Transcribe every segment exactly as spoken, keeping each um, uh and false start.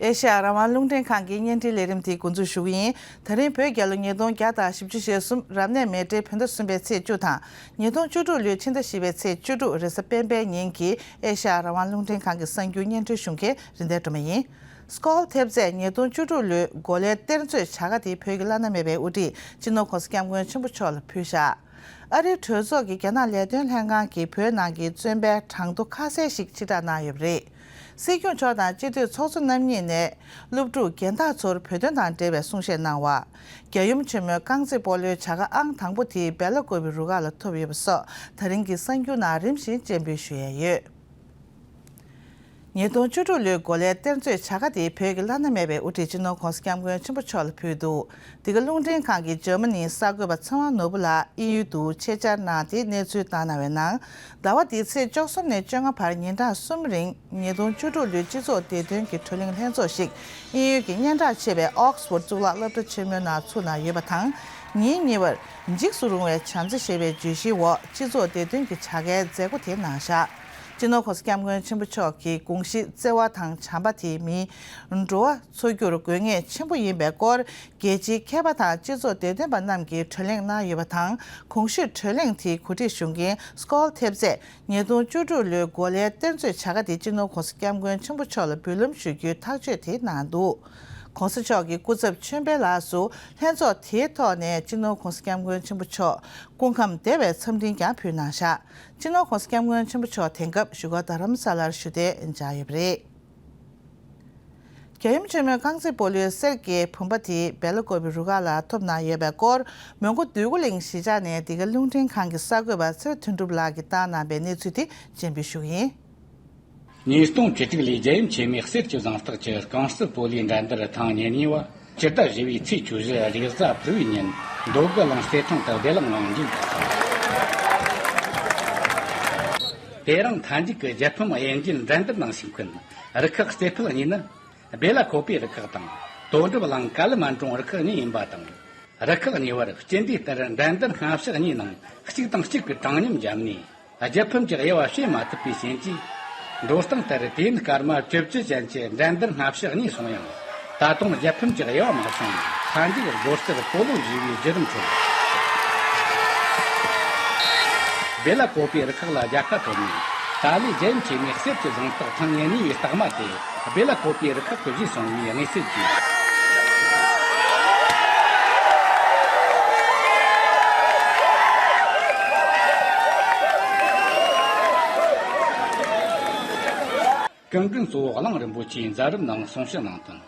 ཨེ་ཤ་ཡ་རང་དབང་རླུང་འཕྲིན་ཁང་གི་བརྙན་འཕྲིན་ལས་རིམ་དེ་འགོ་འཛུགས་ཞུ་གི་ཡིན། ད་རིང་བོད་རྒྱལ་ལོ་ཉིས་སྟོང་བརྒྱ་དང་བཞི་བཅུ་ཞེ་གསུམ་རབ་གནས་མེ་སྤྲེལ་བོད་ཟླ་གསུམ་པའི་ཚེས་བཅུ་དང་། ཉིས་སྟོང་བཅུ་དྲུག་ལོའི་ཕྱི་ཟླ་བཞི་པའི་ཚེས་བཅུ་དྲུག་རེས་གཟའ་སྤེན་པའི་ཉིན་གྱི་ཨེ་ཤ་ཡ་རང་དབང་རླུང་འཕྲིན་ཁང་གི་གསར་འགྱུར་སྙན་སྒྲོན་ཞུ་མཁན་རིན་ལྡན་སྒྲོལ་མ་ཡིན། སྐོལ་ཐེབས་རྩས་ཉིས་སྟོང་བཅུ་དྲུག་ལོའི་གོ་ལའི་གཏེར་མཛོད་བྱ་དགའ་དེ་བོད་ཀྱི་བླ་ན་མེད་པའི་དབུ་ཁྲིད་སྤྱི་ནོར་༸གོང་ས་༸སྐྱབས་མགོན་ཆེན་པོ་མཆོག་ལ་ཕུལ་བཞག་ཨ་རིའི་གྲོས་ཚོགས་ཀྱི་རྒྱ་ནག་ལས་དོན་ལྷན་ཁང་གིས་བོད་ནང་གི་བཙོན་པའི་གྲངས་ཐོ་ཁ་གསལ་ཞིག་ཕྱིར་བསྒྲགས་གནང་ཡོད་པ་རེད། སྲིད་སྐྱོང་མཆོག་དང་སྤྱི་འཐུས་ཚོགས་གཙོ་རྣམ་གཉིས་ནས་སློབ་ཕྲུག་རྒན་བདག་ཚོར་བོད་དོན་དང་འབྲེལ་བའི་གསུང་བཤད་གནང་བ། རྒྱལ་ཡུམ་ཆེན་མོའི་རྐང་རྩེད་སྤོ་ལོའི་བྱ་དགའ་ཨང་དང་པོ་དེ་སྦེ་ལ་ཀོ་པི་རུ་ཁག་ལ་ཐོབ་ཡོད་པ་སོགས་ད་རིང་གི་གསར་འགྱུར་ནང་རིམ་བཞིན་སྤྱན་འབུལ་ཞུ་ཡས་ཡོད། ཉིས་སྟོང་བཅུ་དྲུག་ལོའི་གོ་ལའི་གཏེར་མཛོད་བྱ་དགའ་དེ་བོད་ཀྱི་བླ་ན་མེད་པའི་དབུ་ཁྲིད་སྤྱི་ནོར་༸གོང་ས་༸སྐྱབས་མགོན་ཆེན་པོ་མཆོག་ལ་ཕུལ་འདུག་འདི་ག་རླུང་འཕྲིན་ཁང་གིས་འཇར་མ་ནིའི་གསར་འགོད་པ་ཚེ་དབང་ནོར་བུ་ལགས་དབྱིན་ཡུལ་དུ་ཆེད་བཅར་གནང་སྟེ་གནས་ཚུལ་བཏང་གནང་བའི་ནང་། ཟླ་བ་འདིའི་ཚེས་བཅུ་གསུམ་ནས་བཅོ་ལྔ་བར་ཉིན་གྲངས་གསུམ་རིང་ཉིས་སྟོང་བཅུ་དྲུག་ལོའི་སྤྱི་ཚོགས་བདེ་དོན་གྱི་བགྲོ་གླེང་ལྷན་ཚོགས་ཤིག་དབྱིན་ཡུལ་གྱི་སྙན་གྲགས་ཆེ་བའི་ཨོག་སི་ཕོར་གཙུག་ལག་སློབ་གྲྭ་ཆེན་མོའི་ནང་ཚུགས་གནང་ཡོད་པ་དང་། ཉིན་གཉིས་པར་འཇིགས་སུ་རུང་བའི་བྱམས་བརྩེ་ཞེས་པའི་བརྗོད་གཞིའི་འོག་སྤྱི་ཚོགས་བདེ་དོན་གྱི་བྱ་དགའི་མཛད་སྒོ་དེ་གནང་བཞག་སྤྱི་ནོར་༸གོང་ས་༸སྐྱབས་མགོན་ཆེན་པོ་མཆོག་གི་དགོངས་གཞི་བརྩེ་བ་དང་བྱམས་པ་དེ་མིའི་འགྲོ་བ་འཚོ་རྒྱུར་དགོས་ངེས་ཆེན་པོ་ཡིན་པའི་སྐོར། རྒྱལ་སྤྱིའི་མཁས་པ་དང་སྤྱི་ཚོགས་བདེ་དོན་པ་རྣམས་ཀྱིས་བགྲོ་གླེང་གནང་ཡོད་པ་དང་། གོང་ཞུས་བགྲོ་གླེང་དེའི་གོ་སྒྲིག་ཞུ་མཁན་སྐོལ་ཐེབས་རྩས་ཉིས་སྟོང་བཅུ་དྲུག་ལོའི་གོ་ལའི་གཏེར་མཛོད་བྱ་དགའ་དེ་སྤྱི་ནོར་༸གོང་ས་༸སྐྱབས་མགོན་ཆེན་པོ་མཆོག་ལ་འབུལ་ལམ་ཞུ་རྒྱུའི་ཐག་གཅོད་དེ་གནང་འདུག ༸གོང་ས་མཆོག་གི་སྐུ་ཚབ་ཆོས་འཕེལ་ལགས་སུ་ལྷན་ཚོགས་དེའི་ཐོག་ནས་སྤྱི་ནོར་༸གོང་ས་༸སྐྱབས་མགོན་ཆེན་པོ་མཆོག་སྐུ་ཁམས་བདེ་བའི་འཚམས་འཕྲིན་ཀྱང་ཕུལ་གནང་བཞག་སྤྱི་ནོར་༸གོང་ས་༸སྐྱབས་མགོན་ཆེན་པོ་མཆོག་དེང་སྐབས་བཞུགས་སྒར་རྡ་རམ་ས་ལར་བཞུགས་གདན་འཇགས་ཡོད་པ་རེད། རྒྱལ་ཡུམ་ཆེན་མོའི་རྐང་རྩེད་སྤོ་ལོའི་གསེར་གྱི་བུམ་པ་དེ་སྦེ་ལ་ཀོ་པི་རུ་ཁག་ལ་ཐོབ་གནང་ཡོད་པའི་སྐོར། མོན་གྷོ་འདོད་རྒུ་གླིང་གཞིས་ཆགས་ནས་འདི་ག་རླུང་འཕྲིན་ཁང་གི་གསར་འགོད་པ་ཚེ་རིང་དོན་གྲུབ་ལགས་ཀྱིས་བཏང་གནང་པའི་གནས་ཚུལ་དེ་སྤྱན་འབུལ་ཞུ་གི་ཡིན། ཉིས་སྟོང་བཅུ་གཅིག་ལོའི་རྒྱལ་ཡུམ་ཆེན་མོའི་གསེར་གྱི་གཟེངས་རྟགས་ཀྱི་རྐང་རྩེད་སྤོ་ལོའི་འགྲན་བསྡུར་ཐེངས་ཉེར་གཉིས་པ་སྤྱི་ཟླ་བཞི་པའི་ཚེས་བཅུ་བཞི་རེས་གཟའ་ཕུར་བུའི་ཉིན་འདོད་རྒུ་གླིང་རྩེད་ཐང་དུ་བདེ་བླག་ངང་མཇུག་བསྒྲིལ་སོང་། དེ་རིང་མཐའ་མཇུག་གི་རྒྱལ་ཕམ་དབྱེ་འབྱེད་འགྲན་བསྡུར་ནང་ཞུགས་མཁན་རུ་ཁག་རྩེ་ཕུད་གཉིས་ནི། སྦེ་ལ་ཀོ་པི་རུ་ཁག་དང་། དོན་གྲུབ་གླིང་ཀ་ལི་མན་ཀྲོང་རུ་ཁག་གཉིས་ཡིན་པ་དང་། རུ་ཁག་གཉིས་བར་སྤྱི་ཟླ་ལྟར་འགྲན་བསྡུར་སྔ་ཕྱི་གཉིས་ནང་གཅིག་དང་གཅིག་གི་དྲང་མཉམ་བརྒྱབ་ནས། རྒྱལ་ཕམ་གྱི་དབྱེ་བ་ཕྱེ་མ་ཐུབ་པའི་རྐྱེན་གྱིས། འགྲོ་སྟངས་ལྟར་དུས་ཡུན་སྐར་མ་བཅུ་བཅུ་ཅན་གྱི་འགྲན་བསྡུར་སྔ་ཕྱི་གཉིས་སོང་ཡང་། ད་དུང་རྒྱལ་ཕམ་གྱི་དབྱེ་བ་མ་སོང་བས། མཐའ་མཇུག་སྒོ་རྩར་སྤོ་ལོ་བཞུས་པའི་བརྒྱུད་རིམ་ཁྲོད། སྦེ་ལ་ཀོ་པི་རུ་ཁག་ལ་རྒྱལ་ཁ་ཐོབ་ནས། ཏཱ་ལའི་རྒྱལ་ཡུམ་ཆེན་མོའི་གསེར་གྱི་གཟེངས་རྟགས་ཐེངས་ཉེར་གཉིས་པའི་རྟགས་མ་དེ་སྦེ་ལ་ཀོ་པི་རུ་ཁག་གིས་བཞེས་སོང་བའི་དངོས་སུ་བརྗོད། སྐུ་མགྲོན་གཙོ་བོ་གླིང་རིན་པོ་ཆེས་མཛད་རིམ་ནང་གསུང་བཤད་གནང་དོན།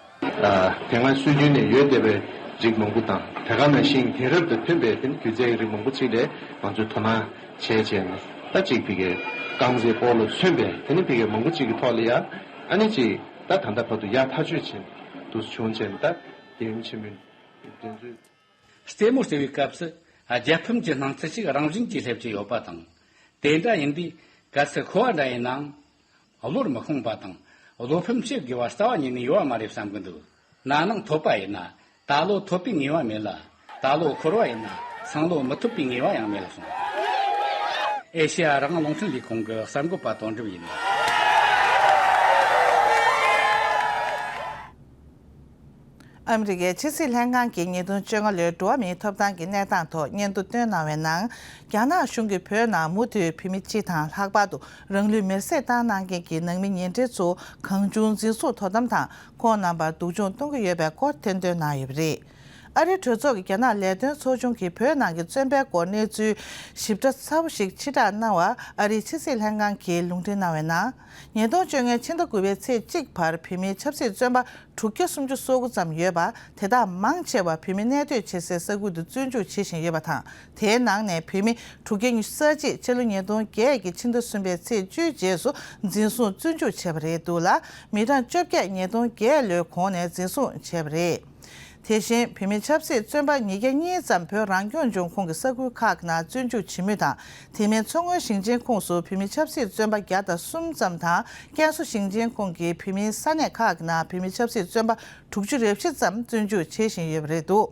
ཨ། དེ་སྔ་སྲོལ་རྒྱུན་ནས་ཡོད་བསྡད་པའི་རིགས་མང་པོ་དང་། དེ་ག་ནང་བཞིན་དེང་རབས་དང་མཐུན་པའི་དེ་ནི་སྒྱུ་རྩལ་གྱི་རིགས་མང་པོ་ཅིག་ལ་ང་ཚོས་དོ་སྣང་བྱས་བྱས་ནས། ད་ཅིག་ཕ་གིའི་རྐང་རྩེད་སྤོ་ལོ་མཚོན་པའི་དེ་ནི་ཕ་གིའི་མང་པོ་ཅིག་གི་ཐོག་ལ་ཡ། ཨ་ནི་ཅིག་ད་ད་ལྟ་བར་དུ་ཡར་ཐག་གཅོད་བྱས་འདུག་བྱུང་བྱས་ནས། ད་རྒྱལ་ཡུམ་ཆེན་མོའི་འགྲན་རྩོད། རྩེད་མོ་རྩེ་བའི་སྐབས་སུ་རྒྱལ་ཕམ་གྱི་སྣང་ཚུལ་ཞིག་རང་བཞིན་གྱིས་སླེབས་ཀྱི་ཡོད་པ་དང་། དེ་འདྲ་ཡིན་དུས་གལ་སྲིད་ཤོར་བ་འདྲ་ཡིན་ནའང་། བློར་མི་ཤོང་པ་དང་། བློ་ཕམ་བྱེད་དགོས་པ་རྩ་བ་ཉིད་ནས་ཡོད་པ་མ་རེད་བསམ་གྱི་འདུག་ན་ནིང་ཐོབ་པ་ཡིན་ན། ད་ལོ་ཐོབ་པའི་ངེས་པ་མེད་ལ། ད་ལོ་ཤོར་བ་ཡིན་ན། སང་ལོ་མི་ཐོབ་པའི་ངེས་པ་ཡང་མེད་ལ་གསུངས། ཨེ་ཤེ་ཡ་རང་དབང་རླུང་འཕྲིན་ལས་ཁང་གི་གསར་འགོད་པ་དོན་གྲུབ་ཡིན། ཨ་མི་རི་ཀའི་ཕྱི་སྲིད་ལྷན་ཁང་གིས་ཉིས་སྟོང་བཅོ་ལྔ་ལོའི་འགྲོ་བ་མིའི་ཐོབ་ཐང་གི་གནས་སྟངས་ཐོག་སྙན་ཐོ་བཏོན་གནང་བའི་ནང་། རྒྱ་ནག་གཞུང་གིས་བོད་ནང་མུ་མཐུད་བོད་མི་སྤྱི་དང་ལྷག་པར་དུ་རང་ལུས་མེར་སྲེག་བཏང་གནང་མཁན་གྱི་ནང་མི་ཉེ་འབྲེལ་ཚོ་གང་བྱུང་འཛིན་བཟུང་དོ་དམ་དང་། ཁོང་རྣམ་པར་སྡུག་སྦྱོང་གཏོང་གི་ཡོད་པའི་སྐོར་ཐེར་འདོན་གནང་ཡོད་པ་རེད། ཨ་རིའི་གྲོས་ཚོགས་ཀྱི་རྒྱ་ནག་ལས་དོན་ཚོགས་ཆུང་གིས་བོད་ནང་གི་བཙོན་པའི་སྐོར་གནས་ཚུལ་ཞིབ་ཕྲ་ཚ་པོ་ཞིག་ཕྱིར་བསྒྲགས་གནང་བར་ཨ་རིའི་ཕྱི་སྲིད་ལྷན་ཁང་གིས་ལུང་འདྲེན་གནང་བའི་ནང་། ཉིས་སྟོང་བཅོ་ལྔའི་ཕྱི་ཟླ་དགུ་པའི་ཚེས་གཅིག་བར་བོད་མིའི་ཆབ་སྲིད་བཙོན་པ་དྲུག་བརྒྱ་སུམ་ཅུ་སོ་དགུ་ཙམ་ཡོད་པ། དེ་དག་མང་ཆེ་བ་བོད་མི་གནས་སྡོད་བྱེད་སའི་ས་ཁུལ་དུ་བཙོན་འཇུག་བྱེད་བཞིན་ཡོད་པ་དང་། དེའི་ནང་ནས་བོད་མི་དྲུག་བརྒྱ་ཉི་ཤུ་རྩ་གཅིག་ཕྱི་ལོ་ཉིས་སྟོང་བརྒྱད་ཀྱི་ཕྱི་ཟླ་གསུམ་པའི་ཚེས་བཅུའི་རྗེས་སུ་འཛིན་བཟུང་བཙོན་འཇུག་བྱས་པ་རེད་འདུག་ལ། མི་གྲངས་བཅོ་བརྒྱད་ཉིས་སྟོང་བརྒྱད་ལོའི་གོང་ནས་འཛིན་བཟུང་བྱས་པ་རེད། དེ་བཞིན་བོད་མི་ཆབ་སྲིད་བཙོན་པ་ཉིས་བརྒྱ་གཉིས་ཙམ་བོད་རང་སྐྱོང་ལྗོངས་ཁོངས་ཀྱི་ས་ཁུལ་ཁག་ནང་བཙོན་འཇུག་བྱེད་མུས་དང་། དེ་མིན་མཚོ་སྔོན་ཞིང་ཆེན་ཁོངས་སུ་བོད་མི་ཆབ་སྲིད་བཙོན་པ་བརྒྱ་དང་གསུམ་ཙམ་དང་། ཀན་སུའུ་ཞིང་ཆེན་ཁོངས་ཀྱི་བོད་མིའི་ས་གནས་ཁག་ནང་བོད་མི་ཆབ་སྲིད་བཙོན་པ་དྲུག་ཅུ་རེ་བཞི་ཙམ་བཙོན་འཇུག་བྱེད་བཞིན་ཡོད་པ་རེད་འདུག་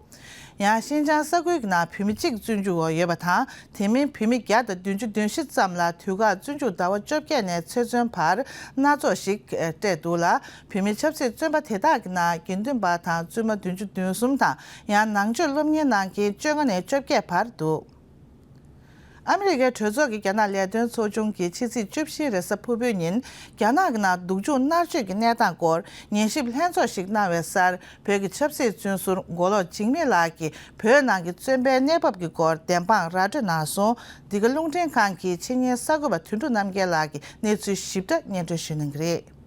ཡང་ཤིན་ཅང་ས་ཁུལ་གྱི་ནང་བོད་མི་གཅིག་བཙོན་འཇུག་འོག་ཡོད་པ་དང་། དེ་མིན་བོད་མི་བརྒྱ་དང་བདུན་ཅུ་དོན་བཞི་ཙམ་ལ་དུས་བཀག་བཙོན་འཇུག་ཟླ་བ་བཅོ་བརྒྱད་ནས་ཚེས་བཙོན་བར་སྣ་ཚོགས་ཤིག་སྤྲད་འདུག་ལ། བོད་མི་ཆབ་སྲིད་བཙོན་པ་དེ་དག་གི་ནང་དགེ་འདུན་པ་དང་བཙུན་མ་བདུན་ཅུ་དོན་གསུམ་དང་། ཡང་ནང་ཆོས་སློབ་གཉེར་གནང་མཁན་བཅོ་ལྔ་ནས་བཅོ་བརྒྱད་བར་འདུག་ཨ་མི་རི་ཀའི་གྲོས་ཚོགས་ཀྱི་རྒྱ་ནག་ལས་དོན་ཚོགས་ཆུང་གིས་ཕྱི་ཚེས་བཅུ་བཞི་རེས་གཟའ་ཕུར་བུའི་ཉིན། རྒྱ་ནག་གི་ནང་སྡུག་སྦྱོང་མནར་གཅོད་ཀྱི་གནས་སྟངས་སྐོར་ཉན་ཞིབ་ལྷན་ཚོགས་ཤིག་གནང་བའི་སར། བོད་ཀྱི་ཆབ་སྲིད་བཙོན་ཟུར་མགོ་ལོག་འཇིགས་མེད་ལགས་ཀྱིས་བོད་ནང་གི་བཙོན་པའི་གནས་བབ་ཀྱི་སྐོར་བདེན་དཔང་ར་སྤྲོད་གནང་སོང་། འདི་ག་རླུང་འཕྲིན་ཁང་གི་ཆེད་གཉེར་གསར་འགོད་པ་དོན་གྲུབ་རྣམ་རྒྱལ་ལགས་ཀྱིས་གནས་ཚུལ་ཞིབ་ཕྲ་སྙན་སྒྲོན་ཞུ་གནང་གི་རེད།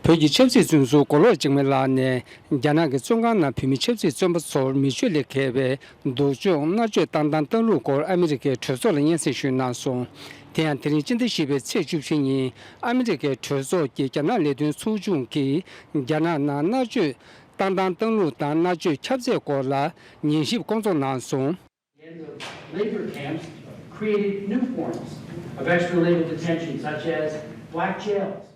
བོད་ཀྱི་ཆབ་སྲིད་བཙོན་ཟུར་མགོ་ལོག་འཇིགས་མེད་ལགས་ནས་རྒྱ་ནག་གི་བཙོན་ཁང་ནང་བོད་མི་ཆབ་སྲིད་བཙོན་པ་ཚོར་མི་སྤྱོད་ལས་འགལ་བའི་སྡུག་སྦྱོང་མནར་གཅོད་བཏང་སྟངས་བཏང་ལུགས་སྐོར་ཨ་མི་རི་ཀའི་གྲོས་ཚོགས་ལ་སྙན་སེང་ཞུས་གནང་སོང་། དེ་ཡང་དེ་རིང་སྤྱི་ཟླ་བཞི་པའི་ཚེས་བཅུ་བཞི་ཉིན་ཨ་མི་རི་ཀའི་གྲོས་ཚོགས་ཀྱི་རྒྱ་ནག་ལས་དོན་ཚོགས་ཆུང་གིས་རྒྱ་ནག་ནང་མནར་གཅོད་བཏང་སྟངས་བཏང་ལུགས་དང་མནར་གཅོད་ཁྱབ་ཚད་སྐོར་ལ་ཉན་ཞིབ་སྐོང་ཚོགས་གནང་སོང་། End of labor camps created new forms of extra legal detention, such as black jails.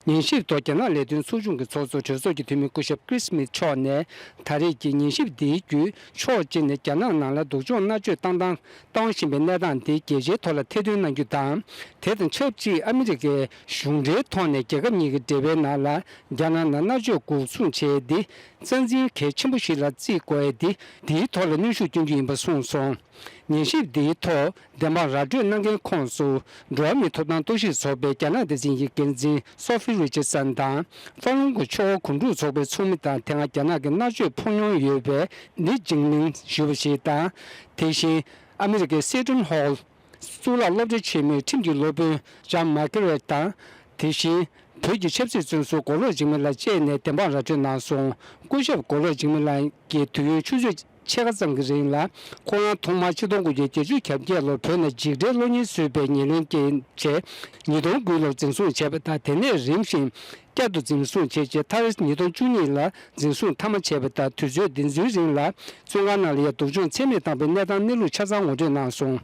ཉན་ཞིབ་ཐོག་རྒྱ་ནག་ལས་དོན་ཚོགས་ཆུང་གི་ཚོགས་གཙོ་གྲོས་ཚོགས་ཀྱི་འཐུས་མི་སྐུ་ཞབས་Chris Smith་མཆོག་ནས། ད་རེས་ཀྱི་ཉན་ཞིབ་འདིའི་བརྒྱུད་ཕྱོགས་གཅིག་ནས་རྒྱ་ནག་ནང་ལ་སྡུག་སྦྱོང་མནར་གཅོད་བཏང་སྟངས་གཏོང་བཞིན་པའི་གནས་སྟངས་འདི་རྒྱལ་སྤྱིའི་ཐོག་ལ་ཐེར་འདོན་གནང་རྒྱུ་དང་། དེ་དང་ཆབས་ཅིག་ཨ་མི་རི་ཀའི་གཞུང་འབྲེལ་ཐོག་ནས་རྒྱལ་ཁབ་གཉིས་ཀྱི་འབྲེལ་བའི་ནང་ལ་རྒྱ་ནག་ནང་མནར་གཅོད་འགོག་སྲུང་བྱས་ཏེ། རྩ་འཛིན་གལ་ཆེན་པོ་ཞིག་ལ་བརྩི་དགོས་ཡས་འདི་འདིའི་ཐོག་ལ་གནོན་ཤུགས་སྐྱོན་རྒྱུ་ཡིན་པ་གསུངས་སོང་། ཉན་ཞིབ་འདིའི་ཐོག་བདེན་དཔང་ར་སྤྲོད་གནང་མཁན་ཁོངས་སུ། འགྲོ་བ་མིའི་ཐོབ་ཐང་རྟོག་ཞིབ་ཚོགས་པའི་རྒྱ་ནག་སྡེ་ཚན་གྱི་འགན་འཛིན་Sophie Richardson་དང་། ཧྥ་རན་སི་ཆོས་འཁོར་གོང་དྲུག་ཚོགས་པའི་ཚོགས་མི་དང་དེ་སྔ་རྒྱ་ནག་གི་མནར་གཅོད་ཕོག་མྱོང་ཡོད་པའི་Li Jingming་ཞུ་བ་ཞིག་དང་། དེ་བཞིན་ཨ་མི་རི་ཀའི་Seton Hall་གཙུག་ལག་སློབ་གྲྭ་ཆེན་མོའི་ཁྲིམས་ཀྱི་སློབ་དཔོན་John Margaret་དང་། དེ་བཞིན་བོད་ཀྱི་ཆབ་སྲིད་བཙོན་ཟུར་མགོ་ལོག་འཇིགས་མེད་ལགས་བཅས་ནས་བདེན་དཔང་ར་སྤྲོད་གནང་སོང་། སྐུ་ཞབས་མགོ་ལོག་འཇིགས་མེད་ལགས་ཀྱི་དུས་ཡུན་ཆུ་ཚོད་ཕྱེད་ཀ་ཙམ་གྱི་རིང་ལ། ཁོ་རང་ཐོག་མར་ཆིག་སྟོང་དགུ་བརྒྱ་བརྒྱད་ཅུ་གྱ་བརྒྱད་ལོར་བོད་ནང་འཇིགས་བྲལ་གློག་བརྙན་བཟོས་པའི་ཉེར་ལེན་བྱས། ཉིས་སྟོང་དགུ་ལོར་འཛིན་བཟུང་བྱས་པ་དང་། དེ་ནས་རིམ་བཞིན་བསྐྱར་དུ་འཛིན་བཟུང་བྱས་རྗེས། མཐར་ཉིས་སྟོང་བཅུ་གཉིས་ལ་འཛིན་བཟུང་མཐའ་མ་བྱས་པ་དང་། དུས་ཚོད་འདི་ཚོའི་རིང་ལ་བཙོན་ཁང་ནང་ལ་ཡང་སྡུག་སྦྱོང་ཚད་མེད་བཏང་པའི་གནས་སྟངས་གནས་ལུགས་ཆ་ཚང་ངོ་སྤྲོད་གནང་སོང་།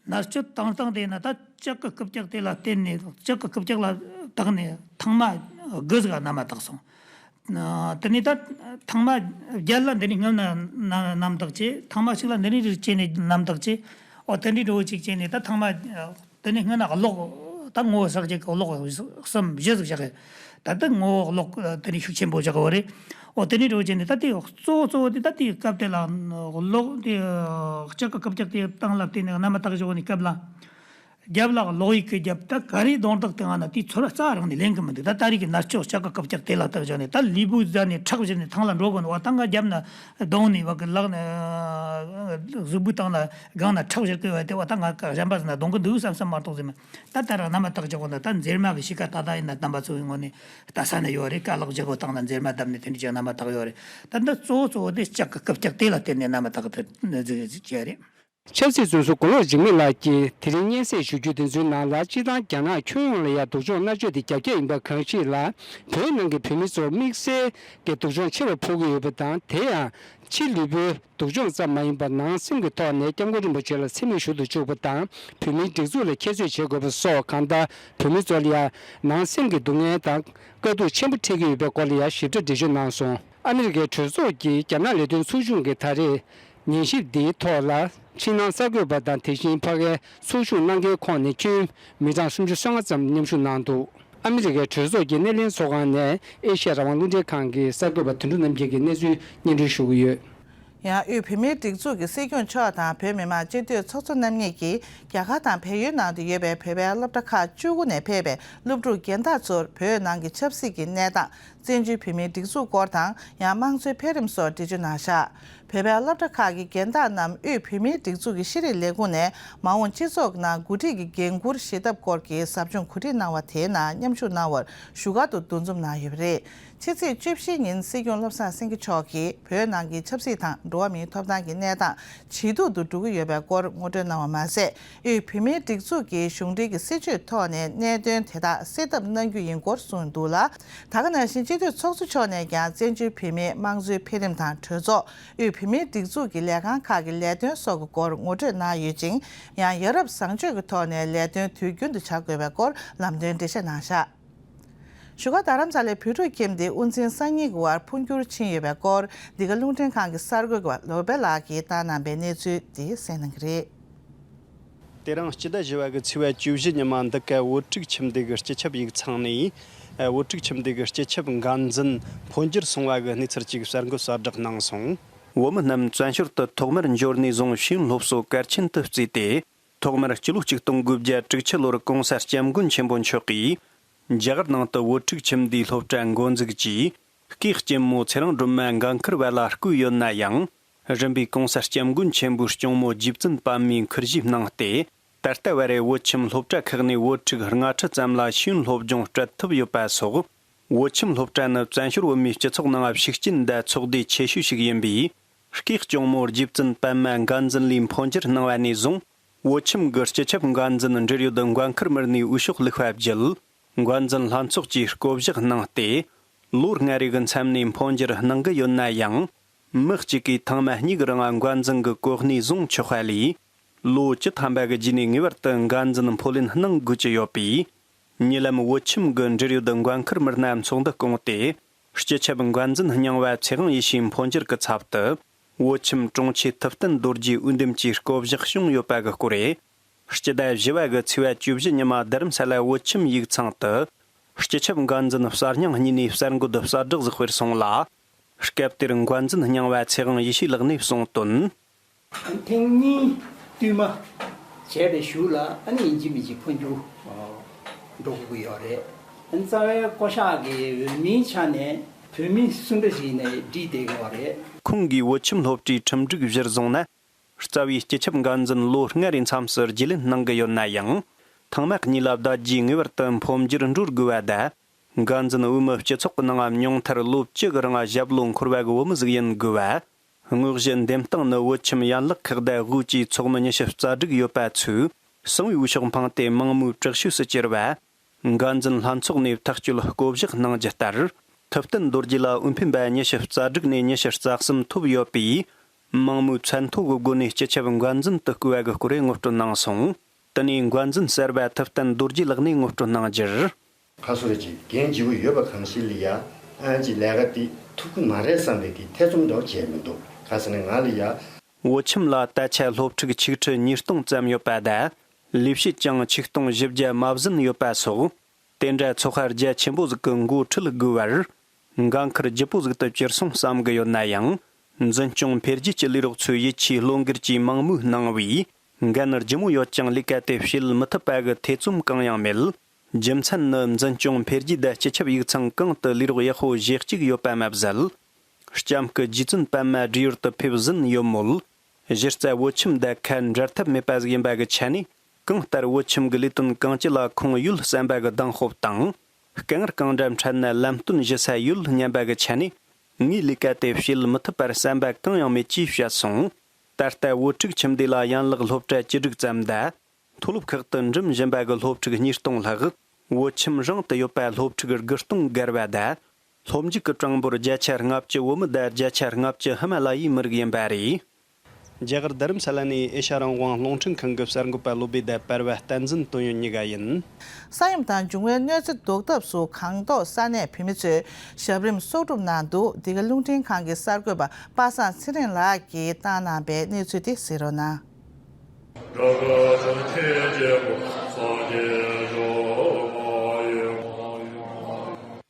མནར་གཅོད་བཏང་སྟངས་དེ་ན་ད་ལྕགས་ཀྱི་རྐུབ་བཀྱག་དེ་ལ་བརྟེན་ནས། ལྕགས་ཀྱི་རྐུབ་བཀྱག་ལ་བཏགས་ནས་ཐེངས་མ་དགུ་ཟིག་མནའ་མ་བཏགས་སོང་། དེ་ནས་ད་ཐེངས་མ་བརྒྱད་ལ་འདི་ནས་སྔོན་ན་མནའ་མ་བཏགས་བྱས། ཐེངས་མ་གཅིག་ལ་འདི་ནས་རིགས་བྱས་ནས་མནའ་མ་བཏགས་བྱས། འོ་དེ་འདྲའི་འགྲོ་བ་གཅིག་བྱས་ནས་ད་ཐེངས་མ་དེ་ནས་སྔོན་ན་གློག་ད་ངོ་བོ་ཟག་བཅས་ཀྱི་གློག་གསུམ་བཞི་ཟིག་བཞག་གི། ད་ལྟ་ངོ་བོ་གློག་དེ་ནས་ཤུགས་ཆེན་པོ་བཞག་གི་བ་རེད། འོ་དེ་ནས་འགྲོ་བྱས་ནས་ད་དེ་གཙོ་བོ་གཙོ་བོ་དེ་ད་དེའི་སྐབས་དེ་ལ་གློག་དེ་ལྕགས་ཀྱི་རྐུབ་བཀྱག་དེ་སྟེང་ལ་བལྟས་ནས་མནའ་མ་བཏགས་བཞག་ནས་སྐབས་ལ། རྒྱབ་ལ་གློག་ཡིག་གི་རྒྱབ་ད་ག་རེ་རྡུང་རྡེག་དེ་ང་ན་དེའི་ཚོར་བ་རྩ་རང་ནས་ལེན་གི་མི་འདུག་ད་ད་རེས་ཀྱི་མནར་གཅོད་ལྕགས་ཀྱི་རྐུབ་བཀྱག་དེ་ལ་བཏགས་བཞག་ནས། ད་ལུས་པོ་བཟའ་ནས་ཁྲག་བཞུར་ནས་ཐང་ལ་འགྲོ་དགོས་ནི་བ། ད་ང་རྒྱབ་ན་རྡུང་ནས་བ་གི་ལག་ན་གཟུགས་པོའི་སྟེང་ལ་སྒང་ན་ཁྲག་བཞུར་གི་བ་དེ་བ། ད་ང་གཞན་པ་ཟིག་ན་རྡུང་གི་འདུག་བསམ་བསམ་མ་གཏོགས་ཟེར་མ། ད་ད་རང་མནའ་མ་བཏགས་བཞག་གོ་ན། ད་མཛེར་མ་གི་གཤིས་ཀ་ད་ད་ཡིན་ན་རྣམ་པ་ཚོའི་ངོས་ནས་ལྟ་ས་ན་ཡོད་རེད། ཀ་ལག་བཞི་པོ་སྟེང་ན་མཛེར་མ་བརྡབས་ནས་དེ་འདྲ་ཅིག་མནའ་མ་བཏགས་ཡོད་རེད། ད་འདི་གཙོ་བོ་གཙོ་བོ་དེ་ལྕགས་ཀྱི་རྐུབ་བཀྱག་དེ་ལ་བརྟེན་ནས་མནའ་མ་བཏགས་ཏེ་ཟིག་བྱས་རེད། ཆབ་སྲིད་བཙོན་ཟུར་མགོ་ལོག་འཇིགས་མེད་ལགས་ཀྱིས་དེ་རིང་སྙན་སེང་ཞུ་རྒྱུ་དེ་ཚོའི་ནང་ལ། སྤྱིར་བཏང་རྒྱ་ནག་ཁྱོན་ཡོངས་ལ་ཡང་སྡུག་སྦྱོང་མནར་གཅོད་དེ་རྒྱ་སྐྱེད་ཡིན་པ་གང་ཞིག་ལ། བོད་ནང་གི་བོད་མི་ཚོར་དམིགས་བསལ་གྱི་སྡུག་སྦྱོང་ཆེ་བ་ཕོག་གི་ཡོད་པ་དང་། དེ་ཡང་ཕྱི་ལུས་པོའི་སྡུག་སྦྱོང་ཙམ་མ་ཡིན་པར། ནང་སེམས་ཀྱི་ཐོག་ནས་སྐྱབས་མགོན་རིན་པོ་ཆེ་ལ་མཚན་སྨད་ཞུ་དུ་བཅུག་པ་དང་། བོད་མིའི་སྒྲིག་འཛུགས་ལ་ཁྱད་གསོད་བྱེད་དགོས་པ་སོགས། གང་ལྟར་བོད་མི་ཚོ་ལ་ཡང་ནང་སེམས་ཀྱི་སྡུག་བསྔལ་དང་དཀའ་སྡུག་ཆེན་པོ་འཕྲད་ཀྱི་ཡོད་པའི་སྐོར་ལ་ཡང་ཞིབ་ཕྲ་འགྲེལ་བརྗོད་གནང་སོང་། ཨ་མི་རི་ཀའི་གྲོས་ཚོགས་ཀྱི་རྒྱ་ནག་ལས་དོན་ཚོགས་ཆུང་གིས་ད་རེས་ཉན་ཞིབ་འདིའི་ཐོག་ལ། ཕྱི་ནང་གསར་འགོད་པ་དང་། དེ་བཞིན་ཕ་གིའི་ཚོགས་ཞུགས་གནང་མཁན་ཁོངས་ནས་ཁྱོན་མི་གྲངས་སུམ་ཅུ་སོ་ལྔ་ཙམ་མཉམ་ཞུགས་གནང་འདུག་ཨ་མི་རི་ཀའི་གྲོས་ཚོགས་ཀྱི་སྣེ་ལེན་ཚོགས་ཁང་ནས་ཨེ་ཤ་ཡ་རང་དབང་རླུང་འཕྲིན་ཁང་གི་གསར་འགོད་པ་དོན་གྲུབ་རྣམ་རྒྱལ་གྱིས་གནས་ཚུལ་སྙན་སྒྲོན་ཞུ་གི་ཡོད། ཡང་དབུས་བོད་མིའི་སྒྲིག་འཛུགས་ཀྱི་སྲིད་སྐྱོང་མཆོག་དང་བོད་མི་མང་སྤྱི་འཐུས་ཚོགས་གཙོ་རྣམ་གཉིས་ཀྱིས་རྒྱ་གར་དང་བལ་ཡུལ་ནང་དུ་ཡོད་པའི་བོད་པའི་སློབ་གྲྭ་ཁག་བཅུ་དགུ་ནས་ཕེབས་པའི་སློབ་ཕྲུག་རྒན་བདག་ཚོར་བོད་ནང་གི་ཆབ་སྲིད་ཀྱི་གནས་སྟངས། བཙན་བྱོལ་བོད་མིའི་སྒྲིག་འཛུགས་སྐོར་དང་། ཡང་དམངས་གཙོའི་འཕེལ་རིམ་སོགས་འགྲེལ་བརྗོད་གནང་བཞག་བོད་པའི་སློབ་གྲྭ་ཁག་གི་རྒན་བདག་རྣམས་དབུས་བོད་མིའི་སྒྲིག་འཛུགས་ཀྱི་ཤེས་རིག་ལས་ཁུངས་ནས་མ་འོངས་སྤྱི་ཚོགས་ཀྱི་ནང་འགོ་ཁྲིད་ཀྱི་འགན་འཁུར་བཞེས་ཐབས་སྐོར་གྱི་ཟབ་སྦྱོང་གོ་སྒྲིག་གནང་བ་དེའི་ནང་མཉམ་ཞུགས་གནང་བར་བཞུགས་སྒར་དུ་འདུ་འཛོམས་གནང་ཡོད་པ་རེད། ཕྱི་ཚེས་བཅུ་བཞི་ཉིན་སྲིད་སྐྱོང་བློ་བཟང་སེང་གེ་མཆོག་གིས་བོད་ནང་གི་ཆབ་སྲིད་དང་འགྲོ་བ་མིའི་ཐོབ་ཐང་གི་གནས་སྟངས་ཇེ་སྡུག་ཏུ་འགྲོ་གི་ཡོད་པའི་སྐོར་ངོ་སྤྲོད་གནང་བ་མ་ཟད། དབུས་བོད་མིའི་སྒྲིག་འཛུགས་ཀྱིས་གཞུང་འབྲེལ་གྱི་སྲིད་བྱུས་ཐོག་ནས་གནད་དོན་དེ་དག་སེལ་ཐབས་གནང་རྒྱུ་ཡིན་སྐོར་གསུངས་འདུག་ལ། ད་ག་ནང་བཞིན་སྤྱི་འཐུས་ཚོགས་གཙོ་མཆོག་ནས་ཀྱང་བཙན་བྱོལ་བོད་མིའི་དམངས་གཙོའི་འཕེལ་རིམ་དང་གྲོས་ཚོགས། དབུས་བོད་མིའི་སྒྲིག་འཛུགས་ཀྱི་ལས་ཁང་ཁག་གི་ལས་དོན་སོགས་ཀྱི་སྐོར་ངོ་སྤྲོད་གནང་ཡོད་ཅིང་། ཡང་ཡ་རབས་བཟང་སྤྱོད་ཀྱི་ཐོག་ནས་ལས་དོན་དུས་རྒྱུན་དུ་བྱ་དགོས་པའི་སྐོར་ལམ་སྟོན་འགྲེལ་བཤད་གནང་བཞག་བཞུགས་སྒར་རྡ་རམ་ས་ལའི་བོད་ཕྲུག་ཁྱིམ་དེ་དབུ་འཛིན་སང་ཉིན་གྱི་བར་འཕོ་འགྱུར་ཕྱིན་ཡོད་པའི་སྐོར། འདི་ག་རླུང་འཕྲིན་ཁང་གི་གསར་འགོད་པ་ལོ་པེ་ལགས་ཀྱིས་བཏང་གནང་པའི་གནས་ཚུལ་དེ་གསན་གནང་གི་རེད། དེ་རིང་སྤྱི་ཟླ་བཞི་པ་གི་ཚེས་པ་བཅུ་བཞི་ཉི་མ་འདི་ག་བོད་ཕྲུག་ཁྱིམ་སྡེ་གི་སྤྱི་ཁྱབ་ཡིག་ཚང་ནས་བོད་ཕྲུག་ཁྱིམ་སྡེ་གི་སྤྱི་ཁྱབ་འགན་འཛིན་འཕོ་འགྱུར་སོང་བ་གི་གནས་ཚུལ་ཅིག་གསར་འགོད་གསལ་བསྒྲགས་གནང་སོང་། བོད་མི་རྣམས་བཙན་བྱོལ་དུ་ཐོག་མར་འབྱོར་ནས་བཟུང་ཤེས་ཡོན་སློབ་གསོ་གལ་ཆེན་དུ་བརྩིས་ཏེ། ཐོག་མར་སྤྱི་ལོ་ཆིག་སྟོང་དགུ་བརྒྱ་དྲུག་ཅུ་ལོར་གོང་ས་སྐྱབས་མགོན་ཆེན་པོ་མཆོག་གིས་རྒྱ་གར་ནང་དུ་བོད་ཕྲུག་ཁྱིམ་སྡེའི་སློབ་གྲྭ་འགོ་འཛུགས་ཀྱིས། སྐུའི་གཅེན་མོ་ཚེ་རིང་སྒྲོལ་མ་འགན་ཁུར་བ་ལ་བསྐོས་ཡོད་ན་ཡང་། རིམ་པས་གོང་ས་སྐྱབས་མགོན་ཆེན་པོའི་སྐྱོང་མོ་རྗེ་བཙུན་པདྨའི་ཁུར་བཞེས་གནང་སྟེ། ད་ལྟ་བར་བོད་ཁྱིམ་སློབ་གྲྭ་ཁག་ནས་བོད་ཕྲུག་ལྔ་ཁྲི་ཙམ་ལ་ཤེས་ཡོན་སློབ་སྦྱོང་སྤྲད་ཐུབ་ཡོད་པ་སོགས། བོད་ཁྱིམ་སློབ་གྲྭ་ནི་བཙན་བྱོལ་བོད་མིའི་སྤྱི་ཚོགས་ནང་ཤུགས་རྐྱེན་དང་ཚོགས་སྡེ་ཆེ་ཤོས་ཤིག་ཡིན་པས། སྐུའི་སྐྱོང་མོ་རྗེ་བཙུན་པདྨ་འགན་འཛིན་ལས་འཕོ་འགྱུར་གནང་བ་ནས་བཟུང་། བོད་ཁྱིམ་གྱི་སྤྱི་ཁྱབ་འགན་འཛིན་འབྲེལ་ཡོད་འགན་ཁུར་མི་སྣའི་འོས་ཤོག་བླུགས་པ་བརྒྱུད། འགན་འཛིན་ལྷན་ཚོགས་ཀྱིས་བསྐོ་གཞག་གནང་སྟེ། ལོ་ལྔ་རེ་གི་མཚམས་ནས་འཕོ་འགྱུར་གནང་གི་ཡོད་ན་ཡང་། མི་གཅིག་གིས་ཐེངས་མ་གཉིས་ཀྱི་རིང་འགན་འཛིན་གྱི་གོ་གནས་བཟུང་ཆོག་པ་ལས། ལོ་བཅུ་ཐམ་པ་གི་རྗེས་ནས་ངེས་པར་དུ་འགན་འཛིན་འཕོ་ལེན་གནང་དགོས་ཀྱི་ཡོད་པས། ཉེ་ལམ་བོད་ཁྱིམ་གྱི་འབྲེལ་ཡོད་འགན་ཁུར་མི་སྣ་ཚོགས་འདུ་བསྐོངས་ཏེ། སྤྱི་ཁྱབ་འགན་འཛིན་རྙིང་བ་ཚེ་དབང་ཡེ་ཤེས་འཕོ་འགྱུར་གྱི་ཚབ་ཏུ། བོད་ཁྱིམ་དྲུང་ཆེ་ཐུབ་བསྟན་རྡོ་རྗེའི་འོས་འདེམས་ཀྱིས་བསྐོ་གཞག་བྱུང་ཡོད་པ་གི་སྐོར་རེད། སྤྱི་ཟླ་བཞི་པ་གི་ཚེས་པ་བཅུ་བཞི་ཉི་མ་རྡ་རམ་ས་ལ་བོད་ཁྱིམ་ཡིག་ཚང་དུ། སྤྱི་ཁྱབ་འགན་འཛིན་གསར་རྙིང་གཉིས་ནས་གསར་འགོད་གསལ་བསྒྲགས་ཤིག་སྤེལ་སོང་ལ། སྐབས་དེར་འགན་འཛིན་རྙིང་བ་ཚེ་དབང་ཡེ་ཤེས་ལགས་ནས་གསུངས་དོན། ཐེངས་གཉིས་བསྟུད་མ་བྱས་པའི་གཞུག་ལ་ཨ་ནི་ཡིན་གཅིག་མིན་གཅིག་འཕོ་འགྱུར་འགྲོ་དགོས་ཀྱི་ཡོད་རེད། རྩ་བའི་བསྐོ་གཞག་གི་འོས་མིའི་ཆ་ནས་བོད་མི་སུ་འདྲ་ཞིག་ནས་བསྒྲིགས་བསྡད་ཀྱི་ཡོད་རེད། ཁོང་གིས་བོད་ཁྱིམ་སློབ་གྲྭའི་ཁྲིམས་སྒྲིག་གཞིར་བཟུང་ན། རྩ་བའི་སྤྱི་ཁྱབ་འགན་འཛིན་ལོ་ལྔ་རེའི་མཚམས་སུ་རྒྱུས་ལོན་གནང་གི་ཡོད་ན་ཡང་། ཐེངས་མ་གཉིས་ལ་བསྡད་རྗེས་ངེས་པར་དུ་འཕོ་འགྱུར་འགྲོ་དགོས་པ་དང་། འགན་འཛིན་འོས་མི་སྤྱི་ཚོགས་ཀྱི་ནང་ཉུང་མཐར་ལོ་བཅུ་གི་རིང་ཞབས་ལོ་འཁོར་བ་གི་བོད་མི་ཟིག་ཡིན་དགོས་པ། དངོས་གཞི་འདེམས་སྟངས་ནི་བོད་ཁྱིམ་ཡན་ལག་ཁག་དང་དབུས་ཀྱི་ཚོགས་མི་ཉི་ཤུ་རྩ་དྲུག་ཡོད་པ་ཚོས་གསང་བའི་འོས་ཤོག་འཕངས་ཏེ་མང་མོས་དྲག་ཤོས་སུ་གྱུར་བ། འགན་འཛིན་ལྷན་ཚོགས་ནས་ཐག་གཅོད་བསྐོ་གཞག་གནང་རྒྱུ་ལྟར། ཐུབ་བསྟན་རྡོ་རྗེ་ལ་འོས་འཕེན་པ་ཉི་ཤུ་རྩ་དྲུག་ནས་ཉི་ཤུ་རྩ་གསུམ་ཐོབ་ཡོད་པས། མང་མོས་མཚན་ཐོ་གི་སྒོ་ནས་སྤྱི་ཁྱབ་འགན་འཛིན་དུ་བསྐོས་པ་གི་སྐོར་ངོ་སྤྲོད་གནང་སོང་། དེ་ནས་འགན་འཛིན་གསར་པ་ཐུབ་བསྟན་རྡོ་རྗེ་ལགས་ནས་ངོ་སྤྲོད་གནང་རྒྱུར། ཁ་སོ་རེ་ཅིག་འགན་ལྗི་བོ་ཡོད་པ་གང་ཞིག་ལ་ཡ། ཨ་ཅིག་ལས་ཀ་དེ་ཐུབ་ཀྱི་མ་རེད་བསམ་པའི་གི་ཐེ་ཚོམ་འདྲ་བོ་བྱས་མི་འདུག་ག་ཟེར་ན་ང་ལ་ཡ། བོད་ཁྱིམ་ལ་ད་ཆ་སློབ་ཕྲུག་ཆིག་ཁྲི་ཉིས་སྟོང་ཙམ་ཡོད་པ་དང་། ལས་བྱེད་ཀྱང་ཆིག་སྟོང་བཞི་བརྒྱ་མ་ཟིན་ཡོད་པ་སོགས། དེ་འདྲ་ཚོགས་པ་རྒྱ་ཆེན་པོ་ཟིག་གི་འགོ་ཁྲིད་དགོས་པར། འགན་ཁུར་ལྗིད་པོ་ཟིག་ཏུ་གྱུར་སོང་བསམ་གི་ཡོད་ན་ཡང་། འཛིན་སྐྱོང་འཕེལ་རྒྱས་ཀྱི་ལས་རོགས་ཚོས་ཡིད་ཆེས་བློ་འགེལ་གྱིས་མང་མོས་གནང་བས། འགན་ལྗི་མོ་ཡོད་ཀྱང་ལས་ཀ་དེ་བྱེད་མི་ཐུབ་པ་གི་ཐེ་ཚོམ་གང་ཡང་མེད། རྒྱུ་མཚན་ནི་འཛིན་སྐྱོང་འཕེལ་རྒྱས་དང་སྤྱི་ཁྱབ་ཡིག་ཚང་གང་དུ་ལས་རོགས་ཡག་པོ་བཞེས་བཅུག་ཡོད་པ་མ་ཟད། ལྕམ་སྐུ་རྗེ་བཙུན་པདྨ་བགྲེས་ཡོལ་དུ་ཕེབས་ཟིན་ཡོད་མོད། གཞི་རྩ་བོད་ཁྱིམ་དང་ཁ་འབྲལ་ཐབས་མེད་པ་ཟིག་ཡིན་པ་གི་ཆ་ནས། གང་ལྟར་བོད་ཁྱིམ་གྱི་ལས་དོན་གང་ཅི་ལ་ཁོང་ཡོད་བསམ་པ་གི་གདེང་སྤོབས་དང་། དཀའ་ངལ་གང་འདྲ་འཕྲད་ན་ལམ་སྟོན་ཞུ་ས་ཡོད་སྙམ་པ་གི་ཆ་ནས། ངའི་ལས་ཀ་དེ་བྱེད་མི་ཐུབ་པར་བསམ་པ་གང་ཡང་མེད་ཅེས་བཤད་སོང་། ད་ལྟ་བོད་ཕྲུག་ཁྱིམ་སྡེ་ལ་ཡན་ལག་སློབ་གྲྭ་བཅུ་དྲུག་ཙམ་དང་། མཐོ་སློབ་ཁག་ཏུ་འགྲིམ་བཞིན་པ་གི་སློབ་ཕྲུག་ཉིས་སྟོང་ལྷག་བོད་ཁྱིམ་རང་དུ་ཡོད་པ་སློབ་ཕྲུག་དགུ་སྟོང་བརྒལ་བ་དང་། སློབ་འཇུག་གི་གྲངས་འབོར་བརྒྱ་ཆ་ལྔ་བཅུ་བོད་མི་དང་བརྒྱ་ཆ་ལྔ་བཅུ་ཧི་མ་ལ་ཡའི་མི་རིགས་ཡིན་པ་རེད། རྒྱ་གར་རྡ་རམ་ས་ལ་ནས་ཨེ་ཤ་རང་དབང་རླུང་འཕྲིན་ཁང་གི་གསར་འགོད་པ་བློ་བྷེ་དང་པར་བ་བསྟན་འཛིན་དོན་ཡོད་གཉིས་ཀ་ཡིན། ས་ཡོམ་དང་འབྱུང་བའི་གནོད་འཚེ་ཟློག་ཐབས་སུ་སྒང་ཏོག་ས་གནས་བོད་མི་ཚོས་ཞབས་རིམ་གསོག་སྒྲུབ་གནང་འདུག་འདི་ག་རླུང་འཕྲིན་ཁང་གི་གསར་འགོད་པ་པ་སངས་ཚེ་རིང་ལགས་ཀྱིས་བཏང་གནང་པའི་གནས་ཚུལ་དེ་གཟིགས་རོགས་གནང་།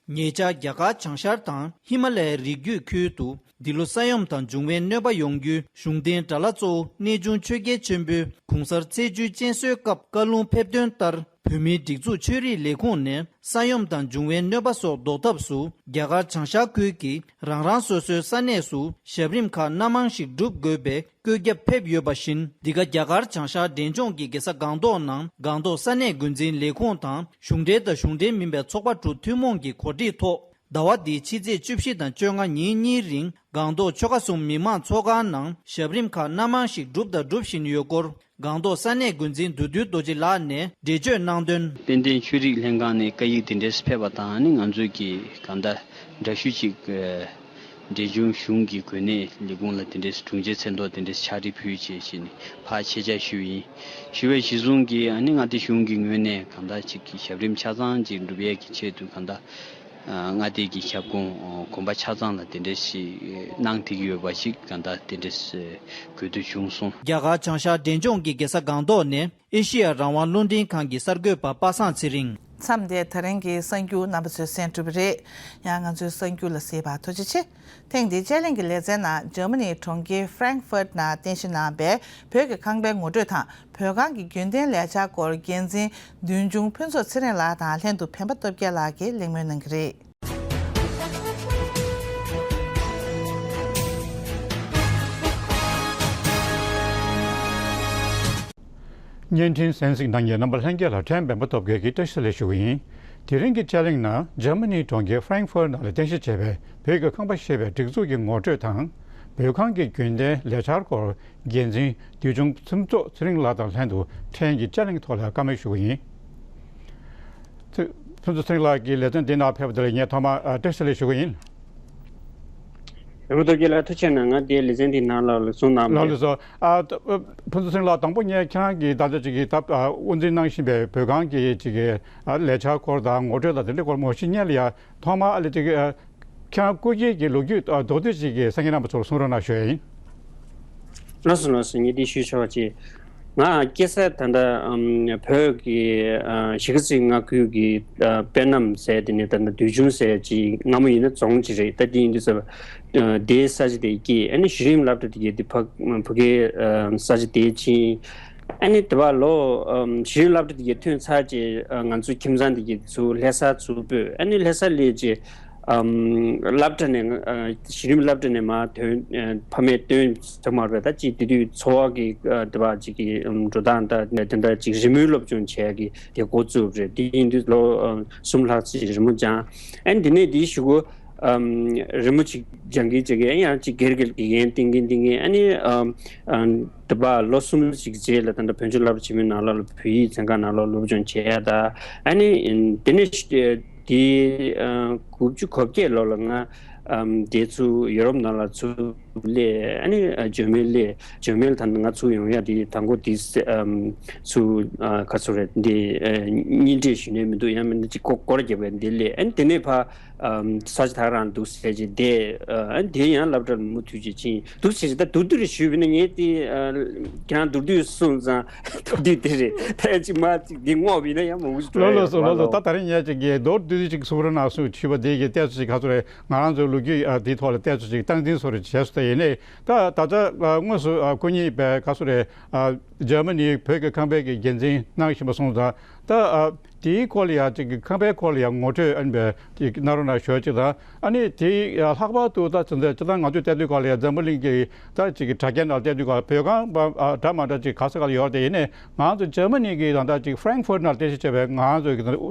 ཉེ་ཆར་རྒྱ་གར་བྱང་ཤར་དང་ཧི་མ་ལ་ཡའི་རི་རྒྱུད་ཁུལ་དུ་འདི་ལོ་ས་ཡོམ་དང་འབྱུང་བའི་གནོད་པ་ཡོང་རྒྱུའི་གཞུང་རྟེན་དགྲ་ལྷ་གཙོ་བོ་གནས་ཆུང་ཆོས་རྒྱལ་ཆེན་པོའི་གུང་གསར་ཚེས་བཅུའི་སྤྱན་གསོལ་སྐབས་བཀའ་ལུང་ཕེབས་དོན་ལྟར། བོད་མིའི་སྒྲིག་འཛུགས་ཆོས་རིག་ལས་ཁུངས་ནས་ས་ཡོམ་དང་འབྱུང་བའི་གནོད་པ་སོགས་ཟློག་ཐབས་སུ་རྒྱ་གར་བྱང་ཤར་ཁུལ་གྱི་རང་རང་སོ་སོའི་ས་གནས་སུ་ཞབས་རིམ་ཁག་སྣ་མང་ཞིག་སྒྲུབ་དགོས་པའི་བཀོད་ཁྱབ་ཕེབས་ཡོད་པ་བཞིན། འདི་ག་རྒྱ་གར་བྱང་ཤར་འབྲས་ལྗོངས་ཀྱི་རྒྱལ་ས་སྒང་ཏོག་ནང་སྒང་ཏོག་ས་གནས་འགོ་འཛིན་ལས་ཁུངས་དང་གཞུང་འབྲེལ་དང་གཞུང་འབྲེལ་མིན་པའི་ཚོགས་པ་དྲུག་ཐུན་མོང་གི་གོ་སྒྲིག་ཐོག་ཟླ་བ་འདིའི་ཕྱི་ཚེས་བཅུ་བཞི་དང་བཅོ་ལྔ་ཉིན་གཉིས་རིང་སྒང་ཏོག་ཆོལ་ཁ་གསུམ་མི་མང་ཚོགས་ཁང་ནང་ཞབས་རིམ་ཁག་སྣ་མང་ཞིག་བསྒྲུབས་དང་སྒྲུབ་བཞིན་ཡོད་སྐོར། སྒང་ཏོག་ས་གནས་འགོ་འཛིན་བདུད་འདུལ་རྡོ་རྗེ་ལགས་ནས་འགྲེལ་བརྗོད་གནང་དོན། དཔལ་ལྡན་ཆོས་རིག་ལྷན་ཁང་ནས་བཀའ་ཡིག་དེ་འདྲས་ཕེབས་པ་དང་ནི་ང་ཚོས་ཀྱི་གང་ལྟར་འདྲ་བཤུས་ཅིག་འབྲས་ལྗོངས་གཞུང་གི་གོ་གནས་ལས་ཁུངས་ལ་དེ་འདྲས་དྲུང་ཆེ་མཚན་ཐོག་དེ་འདྲས་ཕྱག་བྲིས་ཕུལ་བྱས་བྱས་ནས་ཕར་ཆེད་བཅར་ཞུས་ཡིན། ཞུ་བའི་གཞི་བཟུང་གིས་ཨ་ནི་མངའ་སྡེ་གཞུང་གི་ངོས་ནས་གང་ལྟར་ཅིག་གི་ཞབས་རིམ་ཆ་ཚང་ཅིག་འགྲུབ་ཡས་ཀྱི་ཆེད་དུ་གང་ལྟར་ མངའ་སྡེ་གི་ཁྱབ་ཁོངས་གོམ་པ་ཆ་ཚང་ལ་དེ་འདྲ་ཞིག་གནང་བསྡད་ཀྱི་ཡོད་པ་ཞིག་གང་ལྟར་དེ་འདྲ་གོ་ཐོས་བྱུང་སོང་། རྒྱ་གར་བྱང་ཤར་འབྲས་ལྗོངས་ཀྱི་རྒྱལ་ས་སྒང་ཏོག་ནས་ཨེ་ཤེ་ཡ་རང་དབང་རླུང་འཕྲིན་ཁང་གི་གསར་འགོད་པ་པ་སངས་ཚེ་རིང་། མཚམས་འདིར་ད་རིང་གི་གསར་འགྱུར་རྣམ་པ་ཚོས་གསན་གྲུབ་པ་རེད། ཡང་ང་ཚོའི་གསར་འགྱུར་ལ་གཟིགས་པར་ཐུགས་རྗེ་ཆེ། ཐེངས་འདིའི་དཔྱད་གླེང་གི་ལེ་ཚན་ནང་འཇར་མ་ནིའི་གྲོང་ཁྱེར་ཧྥ་རེང་ཧྥར་ནང་རྟེན་གཞི་གནང་བའི་བོད་ཀྱི་ཁང་པའི་ངོ་སྤྲོད་དང་། བོད་ཁང་གི་རྒྱུན་གཏན་ལས་འཆར་སྐོར་འགན་འཛིན་བདུད་འཇོམས་ཕུན་ཚོགས་ཚེ་རིང་ལགས་དང་ལྷན་དུ་འཕན་པ་སྟོབས་རྒྱལ་ལགས་ཀྱིས་གླེང་མོལ་གནང་གི་རེད། བརྙན་འཕྲིན་གསན་གཟིགས་གནང་མཁན་རྣམ་པ་ལྷན་རྒྱས་ལ་ཕྲན་འཕན་པ་སྟོབས་རྒྱལ་གྱིས་བཀྲ་ཤིས་བདེ་ལེགས་ཞུ་གི་ཡིན། དེ་རིང་གི་དཔྱད་གླེང་ནང་འཇར་མ་ནིའི་གྲོང་ཁྱེར་ཧྥ་རེང་ཧྥར་ནང་ལ་རྟེན་གཞི་བྱས་པའི་བོད་ཀྱི་ཁང་པ་ཞེས་པའི་སྒྲིག་འཛུགས་ཀྱི་ངོ་སྤྲོད་དང་། བོད་ཁང་གི་རྒྱུན་གཏན་ལས་འཆར་སྐོར་འགན་འཛིན་བདུད་འཇོམས་ཕུན་ཚོགས་ཚེ་རིང་ལགས་དང་ལྷན་དུ་ཕྲན་གྱིས་དཔྱད་གླེང་ཐོག་ལ་བཀའ་མོལ་ཞུ་གི་ཡིན། ཚེ་ཕུན་ཚོགས་ཚེ་རིང་ལགས་ཀྱིས་ལེ་ཚན་འདི་ནང་ཕེབས་པ་དེ་ལ་ངས་ཐོག་མར་ཨ་བཀྲ་ཤིས་བདེ་ལེགས་ཞུ་གི་ཡིན། རིན་པོ་སྟོབས་རྒྱལ་ལགས་ཐུགས་རྗེ་གནང་། ང་འདིའི་ལེ་ཚན་འདི་ནང་ལ་ལ་གསུང་གནང་ལགས་ལགས་སོ། ཨ་ད་ཕུན་ཚོགས་ཚེ་རིང་ལགས། དང་པོ་ངས་ཁྱེད་རང་གིས་ད་ལྟ་ཅིག་གིས་ད་ཨ་དབུ་འཛིན་གནང་བཞིན་པའི་བོད་ཁང་གི་ཅིག་གི་ཨ་ལས་འཆར་སྐོར་དང་ངོ་སྤྲོད་དང་དེ་འདྲའི་སྐོར་ངོ་ཤེས་ཉན་ལ་ཡ། ཐོག་མར་ཨ་ལས་ཅིག་གི་ཨ་ཁྱེད་རང་སྐུ་སྒེར་གྱི་ལོ་རྒྱུས་ཨ་མདོར་བསྡུས་ཅིག་གིས་གསན་མཁན་རྣམ་པ་ཚོར་གསུང་རོགས་གནང་ཞུ་ཡ་ཡིན། ལགས་སོ་ལགས་སོ། ངས་འདི་ཞུ་ཆོག་པ་ཅིག་ང་སྐྱེས་ས་ད་ལྟ་ཨམ་བོད་ཀྱི་ཨ་གཞིས་ཀ་རྩེ་མངའ་ཁུལ་གྱི་ཨ་དཔལ་གནམ་ཟེར་དེ་ནས་ད་ལྟ་བདུད་འཇོམས་ཟེར་ཅིག་སྔ་མོ་ཡིན་ན་རྫོང་ཅིག་རེད། ད་འདི་ཡིན་དུས་ཙམ་པ་ཨ་དེའི་ས་ཆ་དེ་སྐྱེས། ཨ་ནི་གཞི་རིམ་སློབ་གྲྭ་དེ་གའི་དེ་ཕ་ཕ་གའི་ཨ་ས་ཆ་དེ་ཕྱིན། ཨ་ནི་དེ་བ་ལོ་ཨམ་གཞི་རིམ་སློབ་གྲྭ་དེ་གའི་ཐོན་ཚར་རྗེས་ཨ་ང་ཚོ་ཁྱིམ་ཚང་དེ་གའི་ཚུར་ལྷ་ས་ཚུར་སྤོས། ཨ་ནི་ལྷ་ས་སླེབས་རྗེས། ཨམ་སློབ་གྲྭ་ནས་ཨ་གཞི་རིམ་སློབ་གྲྭ་ནས་མར་ཐོན། ཨ་ཕ་མས་སྟོན་ཚར་མ་རེད། ད་ཅིག་དེ་དུས་འཚོ་བ་གི་ཨ་དེ་བ་ཅིག་གི་ཨམ་འགྲོ་སྟངས་ད་དེ་འདྲ་ཅིག་རི་མོའི་སློབ་སྦྱོང་བྱས་ཀྱི་དེ་འགོ་བཙུགས་རེད། དེ་ཡིན་དུས་ལོ་ཨ་གསུམ་ལྷག་ཅིག་རི་མོ་སྦྱངས། ཨ་ནི་དེ་ནས་དེའི་གཞུག་གུ་ཨམ་རི་མོ་ཅིག་སྦྱང་གིན་སྦྱང་གིན་ཨ་ནི་ཡང་ཅིག་སྒེར་གྱི་དགེ་རྒན་བསྟེན་གིན་བསྟེན་གིན་ཨ་ནི་ཨམ་ཨམ་དེ་བ་ལོ་གསུམ་ཅིག་རྗེས་ལ་ད་ལྟ་བོད་ལྗོངས་སློབ་གྲྭ་ཆེན་མོའི་ནང་ལོགས་ལ་བོད་ཡིག་ཚན་ཁག་ནང་ལོགས་སློབ་སྦྱོང་བྱས་ཡ་ད། ཨ་ནི་དེ་ནས་དེ་ཨ་དགུ་བཅུ་གོ་བརྒྱད་ལོ་ལ་ང་ཨམ་དེ་ཚུར་ཡོ་རོབ་ནང་ལ་ཚུར་སླེབས། ཨ་ནི་ཨ་འཇར་མན་སླེབས། འཇར་མན་ལ་ད་ང་ཚུར་ཡོང་ཡ་དེ་དང་པོ་དེ་ཨམ་ཚུར་ཨ་ག་ཚོད་རེད། འདི་ཨ་གཉེན་འཕྲད་ཞུ་ནས་མི་འདུག་ཡང་མིན་ན་ཅིག་སྐོར་སྐོར་རྒྱབ་པའི་འདི་སླེབས། ཨ་ནི་དེ་ནས་ཕ་ཨམ་ས་ཆ་ད་ག་རང་འདུག་ཟེར་གྱི་བསྡད། ཨ་དེ་ཡང་སློབ་གྲྭར་མུ་མཐུད་ཀྱི་ཕྱིན་འདུག་ཟེར་གྱི། ད་མདོར་བསྡུས་རེ་ཞུས་པ་ཡིན་ན་ངས་དེ་ཨ་ཁྱེད་རང་མདོར་བསྡུས་གསུངས་ཙང་མདོར་བསྡུས་དེ་རེད། ད་ཡང་ཅིག་མ་ཅིག་འདི་སྔོག་པ་ཡིན་ན་ཡང་མང་པོ་ཞིག་འགྲོ་ཡ་ལགས་ལགས་སོ་ཡོད་ལགས་སོ། ད་ད་རིང་ངས་ཅིག་གི་མདོར་བསྡུས་ཅིག་གསུང་རོགས་གནང་གསུངས་ཞུས་པ་དེ་གི་ཏོག་ཙམ་ཅིག་ག་ཚོད་རེད། ང་རང་ཚོའི་ལོ་རྒྱུས་ཨ་དེའི་ཐོག་ལ་ཏོག་ཙམ་ཅིག་སྟངས་འཛིན་བཟོ་འདྲ་བྱས་སོང་། ད་ཡིན་ནའི་ད་ད་ཆ་ཨ་དངོས་སུ་ཨ་སྐུ་ཉིད་པའི་ག་ཚོད་རེད། ཨ་འཇར་མ་ནིའི་བོད་ཀྱི་ཁང་པའི་གི་འགན་འཛིན་གནང་བཞིན་པ་སོང་ཙང་། ད་ཨ་དེའི་སྐོར་ལ་ཡང་ཅིག་གི་ཁང་པའི་སྐོར་ལ་ཡང་ངོ་སྤྲོད་ཨ་ནི་བས་ཅིག་གནང་རོགས་གནང་ཞུ་ཅིག་དང་། ཨ་ནི་དེ་ལྷག་པར་དུ་ད་ཚོད་འཛིན་སྤྱིར་བཏང་ང་ཚོས་བལྟས་དུས་སྐབས་ལ་ཡང་འཛམ་བུ་གླིང་གི་ད་ཅིག་གི་དྲ་རྒྱ་ནང་བལྟས་དུས་སྐབས་བོད་ཁང་པ་ཨ་འདྲ་མ་འདྲ་ཅིག་ག་ས་ག་ལ་ཡོད་རེད་དེ། ཡིན་ནའི་ང་ཚོ་འཇར་མ་ནི་གི་ད་ལྟ་ཅིག་ཧྥ་རེང་ཧྥར་ནང་རྟེན་གཞི་བྱས་པའི་ང་ཚོའི་གི་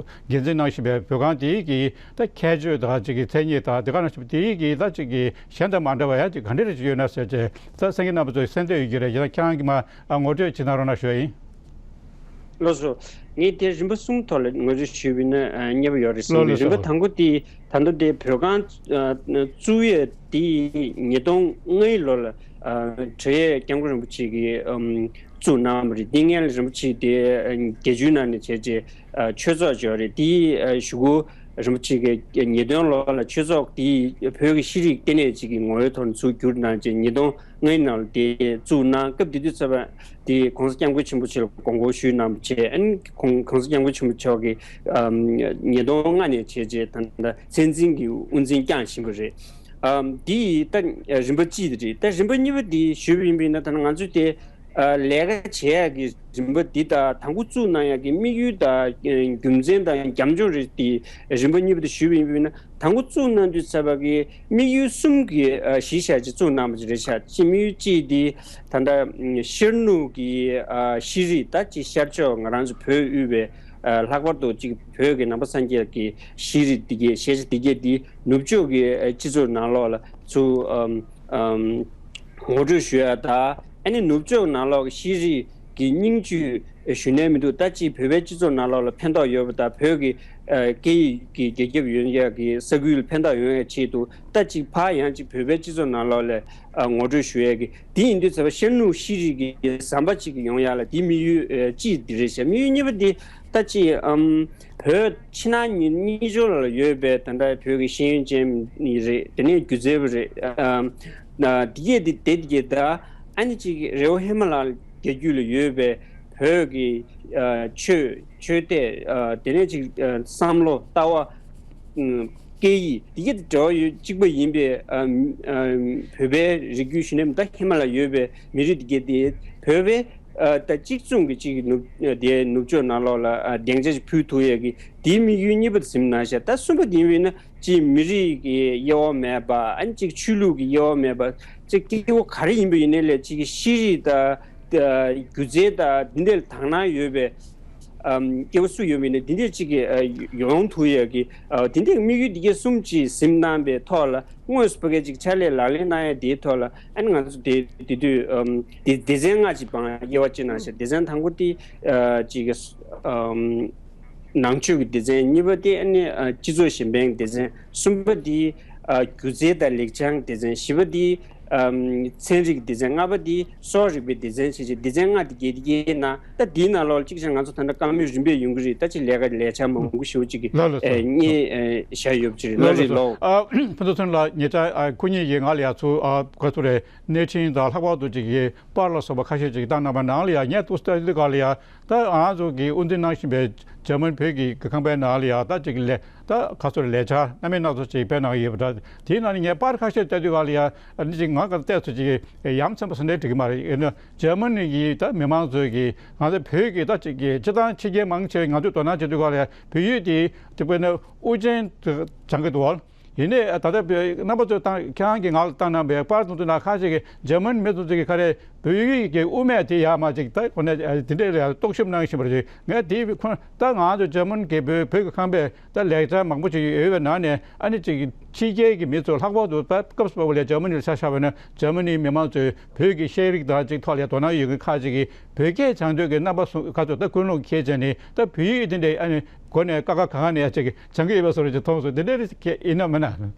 འགན་འཛིན་གནང་བཞིན་པའི་བོད་ཁང་དེའི་གི་ད་ཁྱད་ཆོས་དང་ཅིག་གི་མཚན་ཉིད་དང་དེ་ག་ནང་བཞིན་པ་དེའི་གི་ད་ཅིག་གི་གཞན་དང་མ་འདྲ་བ་ཡང་ཅིག་ག་འདྲ་རེ་ཅིག་ཡོད་ན་ཟེར་བྱས་ད་གསན་མཁན་རྣམ་པ་ཚོས་གསན་འདོད་ཡོད་ཀྱི་རེད། ཡིན་ན་ཁྱེད་རང་གིས་མར་ཨ་ངོ་སྤྲོད་བྱེད་གནང་རོགས་གནང་ཞུ་ཡ་ཡིན། ལགས་སོ། ངས་དེ་རིམ་པ་གསུམ་ཐོག་ལ་ངོ་སྤྲོད་ཞུས་པ་ཡིན་ན་ཨ་མཉེས་པོ་ཡོད་རེད་བསམ་གྱི། ལགས་ལགས་རིམ་པ་སོ། དང་པོ་དེ་ད་ལྟ་དེ་བོད་ཁང་ཨ་བཙུགས་ཡས་དེ་ཉིས་སྟོང་ལྔ་ལོ་ལ་ཨ་འཕྲིན་ཡས་སྐྱབས་མགོན་རིན་པོ་ཆེ་གིས་ཨམ་བཙུགས་གནང་བ་རེད། དེ་སྔོན་ལ་རིན་པོ་ཆེ་དེ་ཨ་བརྒྱད་ཅུའི་ནང་ནས་བྱས་རྗེས་ཨ་ཆོས་ཚོགས་བཅོས་རེད། དེ་ཨ་གཞུག་གུ་རིན་པོ་ཆེ་གིས་ཉིས་སྟོང་ལོ་ལ་ཆོས་ཚོགས་དེ་བོད་ཀྱི་ཤེས་རིག་ལྟེ་གནས་ཅིག་གི་ངོ་བོའི་ཐོག་ནས་ཚུར་བསྒྱུར་གནང་རྗེས་ཉིས་སྟོང་ལྔའི་ནང་ལ་དེ་བཙུགས་གནང་། སྐབས་དེ་དུས་ཚོད་པ་དེ་༸གོང་ས་༸སྐྱབས་མགོན་ཆེན་པོ་མཆོག་ལ་དགོངས་སྐོར་ཞུས་གནང་བ་བྱས། ཨ་ནི་༸གོང་༸གོང་ས་༸སྐྱབས་མགོན་ཆེན་པོ་མཆོག་གིས་ཨམ་ཉིས་སྟོང་ལྔ་ནས་བྱས་རྗེས་ད་ལྟ་མཚན་འཛིན་གྱི་དབུ་འཛིན་བསྐྱངས་བཞིན་པ་རེད། ཨམ་དེ་ད་རིམ་པ་གཅིག་དེ་རེད། ད་རིམ་པ་གཉིས་པ་དེ་ཞུས་པ་ཡིན་པ་ཡིན་ན་ད་ང་ཚོས་དེ་ཨ་ལས་ཀ་བྱེད་ཡག་གི་རིམ་པ་འདི་དང་དང་པོ་བཙུགས་གནང་ཡག་གི་དམིགས་ཡུལ་དང་རྒྱུ་མཚན་དང་རྒྱབ་ལྗོངས་རེད། དེ་རིམ་པ་གཉིས་པ་དེ་ཞུས་པ་ཡིན་པ་ཡིན་ན། དང་པོ་བཙུགས་གནང་དུས་ཚོད་པ་གི་དམིགས་ཡུལ་གསུམ་གྱི་ཨ་གཞི་བཞག་ཅིག་བཙུགས་གནང་བ་ཅིག་རེད་ཤག་ཅིག་དམིགས་ཡུལ་གཅིག་དེ་ད་ལྟ་ཤར་ནུབ་ཀྱི་ཨ་ཤེས་རིག་ད་ཅིག་ཤར་ཕྱོགས་ང་རང་ཚོ་བོད་དབུས་པའི་ཨ་ལྷག་པར་དུ་ཅིག་བོད་ཀྱི་ནང་པ་སངས་རྒྱས་ཀྱི་ཤེས་རིག་དེ་གའི་ཤེས་བྱ་དེ་གའི་དེ་ནུབ་ཕྱོགས་ཀྱི་ཨ་སྤྱི་ཚོགས་ནང་ལོགས་ལ་ཚུར་ཨམ་ཨམ། ངོ་སྤྲོད་ཞུ་ཡ་དང་། ཨ་ནི་ནུབ་ཕྱོགས་ནང་ལོགས་ཀྱི་ཤེས་རིག་གི་སྙིང་བཅུད་ཞུ་ནས་མི་འདུག་ད་ཅིག་བོད་པའི་སྤྱི་ཚོགས་ནང་ལོགས་ལ་ཕན་ཐོགས་ཡོད་པ་དང་། བོད་ཀྱི་ཨ་སྐད་ཡིག་གི་རྒྱ་ཁྱབ་ཡོང་ཡ་གི་ས་ཁུལ་ལ་ཕན་ཐོགས་ཡོང་ཡ་ཆེད་དུ། ད་ཅིག་ཕར་ཡང་ཅིག་བོད་པའི་སྤྱི་ཚོགས་ནང་ལོགས་ལ་ཨ་ངོ་སྤྲོད་ཞུ་ཡ་གི་དེ་ཡིན་དུས་ཚོད་པ་ཤར་ནུབ་ཤེས་རིག་གི་ཟམ་པ་ཅིག་ཡོང་ཡ་ལ་དེ་དམིགས་ཡུལ་ཨ་གཅིག་དེ་རེད་ཤག་དམིགས་ཡུལ་གཉིས་པ་དེ། ད་ཅི་ཨམ་བོད་ཕྱི་ནང་གཉིས་གཉིས་ཕྱོགས་ལ་ཡོད་པའི་ད་ལྟ་བོད་ཀྱི་ཤེས་ཡོན་ཅན་རེད། དེ་ནས་སྒྱུ་རྩལ་པ་རེད། ཨམ་ན་དེ་གས་དེ་དེ་དེ་གས་ད་ཨ་ནི་ཅིག་རི་བོ་ཧི་མ་ལ་ཡ་རྒྱུད་ལ་ཡོད་པའི་བོད་ཀྱི་ཨ་ཆོས་ཆོས་དད། ཨ་དེ་ནས་ཅིག་ཨ་བསམ་བློ་ལྟ་བ། ཨམ་སྐད་ཡིག་དེ་གས་དེ་འབྲེལ་བ་ཡོད་གཅིག་པ་ཡིན་པའི་ཨམ་ཨམ་བོད་པའི་རིགས་རྒྱུད་གཞོན་ནུ་ད་ཧི་མ་ལ་ཡ་ཡོད་པའི་མི་རིགས་དེ་གས་དེ་བོད་པའི་ཨ་ད་གཅིག་མཚུངས་ཀྱི་གཅིག་ནུབ་དེ་ནུབ་ཕྱོགས་ནང་ལོགས་ལ་ཨ་སྡིངས་ཆ་ཞིག་ཕུལ་ཐུབ་ཡས་ཀྱི་དེའི་དམིགས་ཡུལ་གཉིས་པ་དེ་ཟིན་ན་ཤག་ད་གསུམ་པ་དེ་ཡིན་པ་ཡིན་ན་གཅིག་མི་རིགས་ཀྱི་དབྱེ་བ་མེད་པ། ཨ་ནི་གཅིག་ཆོས་ལུགས་ཀྱི་དབྱེ་བ་མེད་པ། གཅིག་སྐྱེ་བོ་ག་རེ་ཡིན་པ་ཡིན་ནའི་ལས་གཅིག་གི་ཤེས་རིག་དང་ད་སྒྱུ་རྩལ་དང་འདི་འདྲ་ལ་དག་སྣང་ཡོད་པའི་ཨམ་སྐྱེ་བོ་སུ་ཡོད་པ་ཡིན་ནའི་འདི་འདྲ་གཅིག་གི་ཨ་ཡོང་ཐུབ་ཡས་ཀྱི་ཨ་འདི་འདྲའི་དམིགས་ཡུལ་འདི་གས་གསུམ་གཅིག་ཟིན་གནང་པའི་ཐོག་ལ་དངོས་སུ་ཕ་གི་གཅིག་ཕྱག་ལས་ལག་ལེན་གནང་ཡས་དེའི་ཐོག་ལ་ཨ་ནི་ང་ཚོ་དེ་དེ་དུས་ཨམ་སྡེ་སྡེ་ཚན་ལྔ་གཅིག་བང་དབྱེ་བ་ཕྱེ་གནང་ཤག་སྡེ་ཚན་དང་པོ་དེ་ཨ་གཅིག་གི་ཨམ་ནང་ཆོས་ཀྱི་སྡེ་ཚན། གཉིས་པ་དེ་ཨ་ནི་ཨ་སྤྱི་ཚོགས་གཞན་ཕན་སྡེ་ཚན། གསུམ་པ་དེ་ཨ་སྒྱུ་རྩལ་དང་ལེགས་བྱང་སྡེ་ཚན། བཞི་པ་དེ་ཨམ་ཚན་རིག་སྡེ་ཚན། ལྔ་པ་དེ་གསོ་བ་རིག་པའི་སྡེ་ཚན་བྱས་བྱས་སྡེ་ཚན་ལྔ་དེ་གས་དེ་གས་ན་ད་དེའི་ནང་ལོགས་ལ་གཅིག་ཀྱང་ང་ཚོ་ད་ལྟ་བཀའ་མོལ་རིམ་པས་ཡོང་གི་རེད། ད་ཅིག་ལས་ཀ་ལས་འཆར་མང་པོ་ཞེ་པོ་ཅིག་གི་ལགས་ལགས་ཨེ་སོ། རྙེད་ཨེ་བཞག་ཡོད་པ་ཅིག་རེད། ལགས་ལགས་རེད་སོ། ལོ། ཨ་ཕུན་ཚོགས་ཚེ་རིང་ལགས་ཉེ་ཆར་ཨ་སྐུ་ཉིད་ཀྱིས་ང་ལ་ཡ་ཚུར་ཨ་ག་ཚོད་རེད་གནས་འཕྲིན་དང་ལྷག་པར་དུ་ཅིག་གི་པར་ལ་སོགས་པ་ཁ་ཤས་ཅིག་བཏང་གནང་བ་ནང་ལ་ཡ་ངས་ཏོག་ཙམ་ལྟ་དུས་ག་ལ་ཡ། ད་ང་ཚོ་གི་དབུ་འཛིན་གནང་བཞིན་པའི་འཇར་མན་བོད་ཀྱི་གི་ཁང་པའི་ནང་ལ་ཡ་ད་ཅིག་ལས་ད་ག་ཚོད་ལས་འཆར་སྣ་མིན་སྣ་ཚོགས་ཅིག་སྤེལ་གནང་གི་ཡོད་པ་འདྲ། དེའི་ནང་ནས་ངས་པར་ཁ་ཤས་བལྟས་དུས་ག་ལ་ཡ་ཨ་ནི་ཅིག་ང་ག་བལྟས་ཚོད་ཅིག་ཡ་མཚན་པ་སུ་འདྲ་འགྲིག་གི་མ་རེད། ཡིན་ན་འཇར་མ་ནི་གི་ད་མི་མང་ཚོས་ཀྱི་ང་ཚོ་བོད་ཀྱི་ད་ཅིག་གི་སྤྱི་བཏང་ཕྱི་རྒྱལ་མང་ཆེ་བས་ང་ཚོས་དོ་སྣང་བྱེད་དུས་ག་ལ་ཡ་བོད་ཡིག་དེ་ཅིག་དཔེར་ན་དབུ་ཅན་དུ་སྦྱང་གི་འདུག་བ། ཡིན་ནའི་ད་ལྟ་བོད་རྣམ་པ་ཚོས་བཏང་ཁྱེད་རང་གིས་ང་ལ་བཏང་གནང་བའི་པར་དང་དུ་ན་ཁ་ཤས་ཀྱིས་འཇར་མན་མི་ཚོ་ཚོ་གི་ཁ་རས་བོད་ཡིག་གི་དབུ་མེད་དེ་ཡར་མར་ཅིག་ད་ཁོ་ནས་དེ་འདྲས་རེད་རྟོག་ཞིབ་གནང་བཞིན་པ་རེད། ངས་དེ་ཁོ་ད་ང་ཚོ་འཇར་མན་གྱི་བོད་བོད་ཀྱི་ཁང་པས་ད་ལས་འཆར་མང་པོ་ཅིག་ཡོད་པའི་ནང་ནས་ཨ་ནི་ཅིག་ཕྱི་རྒྱལ་གྱི་མི་ཚོ་ལྷག་པར་དུ་ད་སྐབས་སུ་བབས་པ་ལས་འཇར་མ་ནི་ལ་ཆ་བཞག་པ་ན་འཇར་མ་ནིའི་མི་མང་ཚོས་བོད་ཀྱི་ཤེས་རིག་དང་ཅིག་ཐོག་ལ་དོ་སྣང་ཡོད་མཁན་ཁག་ཅིག་གིས་བོད་སྐད་སྦྱང་འདོད་ཀྱི་རྣམ་པ་སུ་ག་ཚོད་ད་ཀུན་སློང་འཁྱེར་བྱས་ནས་ད་བོད་ཡིག་དེ་འདྲས་ཨ་ནི། སྒོ་ནས་ཀ་ཁ་ག་ནས་ཅིག་སྦྱང་གི་ཡོད་པ་བཟོ་འདྲ་ཅིག་མཐོང་སོང་། དེ་འདྲ་རེད་ཡིན་ནམ་མིན་ན།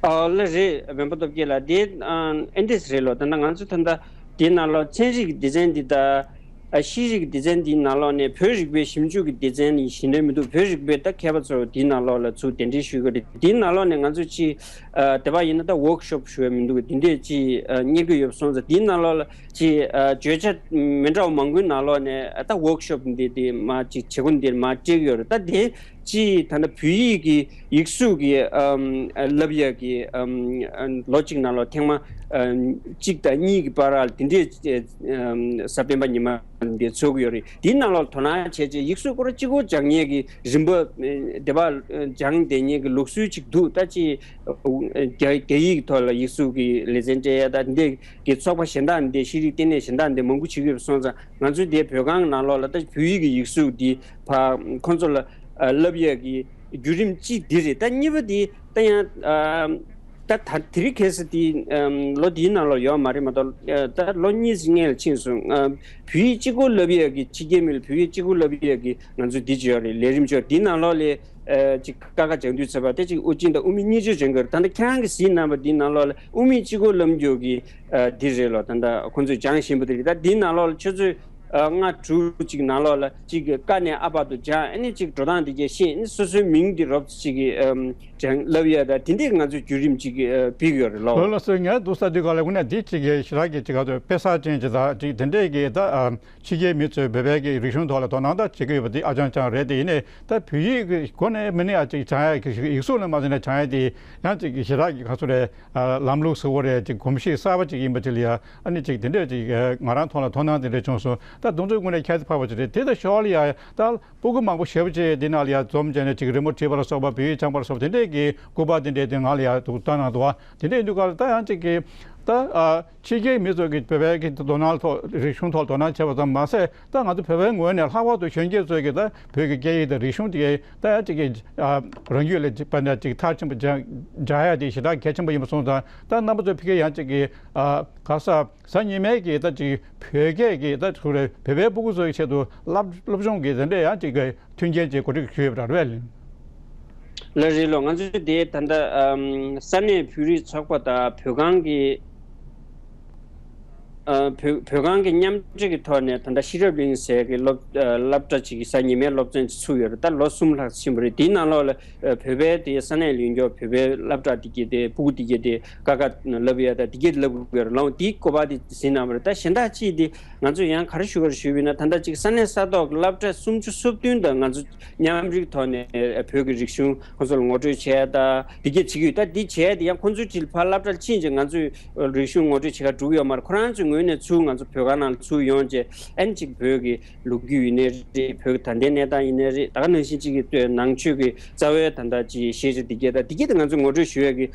ཨ་ལགས་རེད་བན་པོ་སྟོབས་རྒྱལ་ལགས། དེ་ཨ་ཨེ་འདྲས་རེད་ལོ། ད་ལྟ་ང་ཚོ་ད་ལྟ་དེའི་ནང་ལོགས་ཚན་རིག་སྡེ་ཚན་འདི་དང་ཨ་ཤེས་རིག་སྡེ་ཚན་འདིའི་ནང་ལོགས་ནས་བོད་རིག་པའི་ཞིབ་འཇུག་གི་སྡེ་ཚན་ནི་གཞན་དོན་མི་འདུག་བོད་རིག་པའི་ད་མཁས་པ་ཚོ་དེའི་ནང་ལོགས་ལ་ཚུར་གདན་འདྲེན་ཞུ་གི་རེད། དེའི་ནང་ལོགས་ནས་ང་ཚོ་ཅིག་ཨ་དེ་བ་ཡིན་ན་ད་ཝོག་ཤོབ་ཞུ་བའི་མི་འདུག་དེ་འདྲས་ཅིག་ཨ་གཉེར་གི་ཡོད་པ་སོང་ཙང་དེའི་ནང་ལོགས་ལ། ཅིག་ཨ་བརྗོད་བྱ་མི་འདྲ་བ་མང་པོའི་ནང་ལོགས་ནས་ཨ་ད་ཝོག་ཤོབ་འདི་དེ་མ་ཅིག་བྱེད་སྒོ་འདིར་མ་སྤྲད་ཀྱི་ཡོད་རེད། ད་དེ་ཅིག་ད་ལྟ་བོད་ཡིག་གི་ཡིག་གཟུགས་ཀྱི་ཨམ་ཨ་བསླབ་ཡག་གི་ཨམ་ཨ་ལོ་གཅིག་ནང་ལོགས་ཐེངས་མ་ཨམ་གཅིག་དང་གཉིས་ཀྱི་བར་ལ་དེ་འདྲས་ཨམ་གཟའ་སྤེན་པ་ཉི་མ་འདི་ཚོགས་ཀྱི་ཡོད་རེད། དེའི་ནང་ལོགས་དོ་སྣང་བྱས་རྗེས་ཡིག་གཟུགས་སྐོར་གཅིག་པོ་སྦྱང་མཁན་གྱི་རིམ་པ་ཨ་དེ་བ་ཨ་སྦྱང་བསྡད་མཁན་གྱི་ལུགས་སྲོལ་ཅིག་འདུག་ད་ཅིག་རྒྱ་རྒྱ་ཡིག་ཐོག་ལ་ཡིག་གཟུགས་ཀྱི་ལེ་ཚན་སྤྲད་ཡ་ད་འདི། གི་ཚོགས་པ་གཞན་དག་འདི་ཤེས་རིག་ལྟེ་གནས་གཞན་དག་འདི་མང་པོ་བྱེད་ཀྱི་ཡོད་པ་སོང་ཙང་ང་ཚོའི་འདི་བོད་ཁང་ནང་ལོགས་ལ་ད་བོད་ཡིག་གི་ཡིག་གཟུགས་འདི་ཕ་ཁོང་ཚོ་ལ་ཨ་བསླབ་ཡས་ཀྱི་བརྒྱུད་རིམ་གཅིག་འདི་རེད། ད་གཉིས་པ་འདི་ད་ཡང་ཨ་ད་ད་དེ་རིང་ཁ་སང་འདི་ཨམ་ལོ་འདིའི་ནང་ལོགས་ཡོད་མ་རེད་མ་གཏོགས་ཨ་ད་ལོ་གཉིས་ཙམ་སྔོན་ལ་ཕྱིན་སོང་། ཨ་བོད་ཡིག་གཅིག་པོ་བསླབ་ཡས་ཀྱི་ཕྱི་རྒྱལ་མི་ལ་བོད་ཡིག་གཅིག་པོ་བསླབ་ཡས་ཀྱི་ང་ཚོ་འདི་བྱས་ཡོད་རེད། ལས་རིམ་བྱས་འདིའི་ནང་ལོགས་ལ། ཨ་ཅིག་ཀ་ཁ་སྦྱང་དུས་ཚོད་པ་དེ་ཅིག་དབུ་ཅན་དང་དབུ་མེད་གཉིས་ཆ་སྦྱང་གི་ཡོད་རེད། ད་ལྟ་ཁྱེད་རང་གིས་གཟིགས་གནང་བ་འདིའི་ནང་ལོགས་ལ་དབུ་མེད་གཅིག་པོ་བསླབ་རྒྱུ་གི་ཨ་འདི་རེད་ལོ། ད་ལྟ་ཁོང་ཚོས་སྦྱང་བཞིན་པ་དེ་རེད། ད་འདིའི་ནང་ལོགས་ལ་ཆུ་ཚོད་ཨ་ལྔ་དྲུག་ཅིག་ནང་ལོགས་ལ་ཅིག་ཀ་ནས་ཨ་བར་དུ་སྦྱང་། ཨ་ནི་ཅིག་འགྲོ་སྟངས་དེ་གས་ཤེས། ཨ་ནི་སོ་སོའི་མིང་འདི་རོབ་ཙམ་ཅིག་གི་ཨམ་སྦྱང་བསླབ་ཡ་ད་དེ་འདྲས་ང་ཚོས་བརྒྱུད་རིམ་ཅིག་ཨ་སྤེལ་གི་ཡོད་རེད་ལོ། ལོ་ལགས་སོ། ངས་འདུག་ས་དུས་ག་ལ་དངོས་གནས་འདི་ཅིག་གི་ཞེ་དྲག་གི་ཅིག་ག་ཚོད་དཔེ་གསར་ཅན་ཅིག་དང་ཅིག་དེ་འདྲས་ཀྱི་ད་ཨ། ཕྱི་རྒྱལ་མི་ཚོས་བོད་པའི་གི་རིག་གཞུང་ཐོག་ལ་དོ་སྣང་ད་བྱེད་ཀྱི་ཡོད་པ་དེ་ཨ་ཅང་ཅང་རེད། དེ་ཡིན་ནའི་ད་བོད་ཡིག་གི་སྒོ་ནས་མིན་ནའི་ཨ་ཅིག་སྦྱང་ཡ་གི་ཡིག་གཟུགས་ལ་མ་ཟིན་ན་སྦྱང་ཡ་དེ་ཡང་ཅིག་གི་ཞེ་དྲག་གི་ག་ཚོད་རེད། ཨ་ལམ་ལུགས་ཟེར་བ་རེད། ཅིག་གོམས་གཤིས་གསར་པ་ཅིག་ཡིན་པ་དེ་ལ་ཡ་ཨ་ནི་ཅིག་དེ་འདྲས་ཅིག་ཨ་ང་རང་ཐོག་ལ་དོ་སྣང་དེ་འདྲས་བྱུང་སོང་། ད་དུང་ཚོད་དངོས་གནས་ཁྱད་དུ་འཕགས་པ་ཅིག་རེད། དེ་ད་ཞོར་ལ་ཡ་ད་སྤུ་གུ་མང་པོ་ཞེ་པོ་ཅིག་འདི་ནང་ལ་ཡ་འཛོམས་བྱས་ནས་ཅིག་རི་མོ་བྲིས་པ་ལ་སོགས་པ་བོད་ཡིག་སྦྱངས་པ་ལ་སོགས་པ་དེ་འདྲས་ཀྱི་སྐུ་པར་དེ་འདྲས་དེ་ང་ལ་ཡ་འདུག་བཏང་གནང་འདུག་བ། དེ་འདྲས་ཡིན་དུས་ག་ལ་ད་ཡང་ཅིག་གི་ད་ཨ། ཕྱི་རྒྱལ་མི་ཚོ་གིས་བོད་པའི་གི་དོ་སྣང་ཐོག་རིག་གཞུང་ཐོག་དོ་སྣང་བྱས་པ་ཙམ་མ་ཟད། ད་ང་ཚོ་བོད་པའི་ངོས་ནས་ལྷག་པར་དུ་གཞོན་སྐྱེས་ཚོ་གིས་ད་བོད་ཀྱི་སྐད་ཡིག་དང་རིག་གཞུང་དེ་ད་ཡང་ཅིག་གི་ཨ་རང་རྒྱུད་ལ་ཅིག་པ་འདྲ་ཅིག་མཐར་ཕྱིན་པ་སྦྱང་སྦྱང་ཡ་དེ་ཞེ་དྲག་གལ་ཆེན་པོ་ཡིན་པ་སོང་ཙང་། ད་རྣམ་པ་ཚོ་ཕ་གིར་ཡང་ཅིག་གི་ཨ་ག་ས་གཟའ་ཉི་མའི་གི་ད་ཅིག་བོད་སྐད་ཀྱི་ད་ཚུར་རེ་བོད་པའི་སྤུ་གུ་ཚོ་གི་ཆེད་དུ་བསླབ་སློབ་སྦྱོང་གི་དེ་འདྲ་ཡང་ཅིག་གི་མཐུན་རྐྱེན་ཅིག་གོ་སྒྲིག་ཞུས་ཡོད་པ་འདྲ་རེད་པས། ལགས་རེད་ལོ། ང་ཚོས་དེ་ད་ལྟ་ཨམ་ས་གནས་བོད་རིགས་ཚོགས་པ་དང་བོད་ཁང་གི་ ཨ་བོད་བོད་ཁང་གི་མཉམ་འབྲེལ་གྱི་ཐོག་ནས་ད་ལྟ་ཤེས་རབ་གླིང་ཟེར་གྱི་སློབ་ཨ་སློབ་གྲྭ་ཅིག་གི་གཟའ་ཉི་མའི་སློབ་ཚན་ཅིག་ཚུགས་ཡོད་རེད། ད་ལོ་གསུམ་ལྷག་ཕྱིན་པ་རེད། དེའི་ནང་ལོགས་ལ་ཨ་བོད་པའི་དེ་ས་གནས་ལ་ཡོད་མཁན་བོད་པའི་སློབ་གྲྭ་དེ་གྱད་དེ་སྤུ་གུ་དེ་གྱད་དེ་ཀ་ཁ་བསླབ་ཡ་ད་དེ་གྱད་བསླབ་དགོས་རེད་ལོ། དེའི་བཀོད་པ་དེ་ཟིན་གནང་བ་རེད། ད་གཞན་དག་ཅིག་དེ་ང་ཚོས་ཡང་ག་རེ་ཞུ་དགོས་རེད་ཞུས་པ་ཡིན་ན། ད་ལྟ་ཅིག་ས་གནས་ས་ཐོག་གི་སློབ་གྲྭ་སུམ་ཅུ་སོ་བདུན་དང་ང་ཚོ་མཉམ་རུབ་ཐོག་ནས་བོད་ཀྱི་རིག་གཞུང་ཁོང་ཚོ་ལ་ངོ་སྤྲོད་བྱས་ད་འདི་གྱད་བྱེད་ཀྱི་ཡོད། ད་འདི་བྱས་དེ་ཡང་ཁོང་ཚོའི་གྲས་ལ་ཕར་སློབ་གྲྭར་ཕྱིན་རྗེས་ང་ཚོས་རིག་གཞུང་ངོ་སྤྲོད་བྱེད་ག་འགྲོ་གི་ཡོད་མ་རེད། ཁོ་རང་ཚོའི་ངོས་ནས་ཚུར་ང་ཚོ་བོད་ཁང་ནང་ལ་ཚུར་ཡོང་རྗེས་ཨ་ནི་ཅིག་བོད་ཀྱི་ལོ་རྒྱུས་ཡིན་ནའི་རེད། བོད་ཀྱི་ད་ལྟའི་གནས་སྟངས་ཡིན་ནའི་རེད། ད་ག་ནང་བཞིན་ཅིག་གི་ནང་ཆོས་ཀྱི་རྩ་བའི་ད་ལྟ་ཅིག་ཤེས་བྱ་འདི་གྱད་ད་འདི་གྱད་དེ་ང་ཚོས་ངོ་སྤྲོད་ཞུ་ཡས་ཀྱི་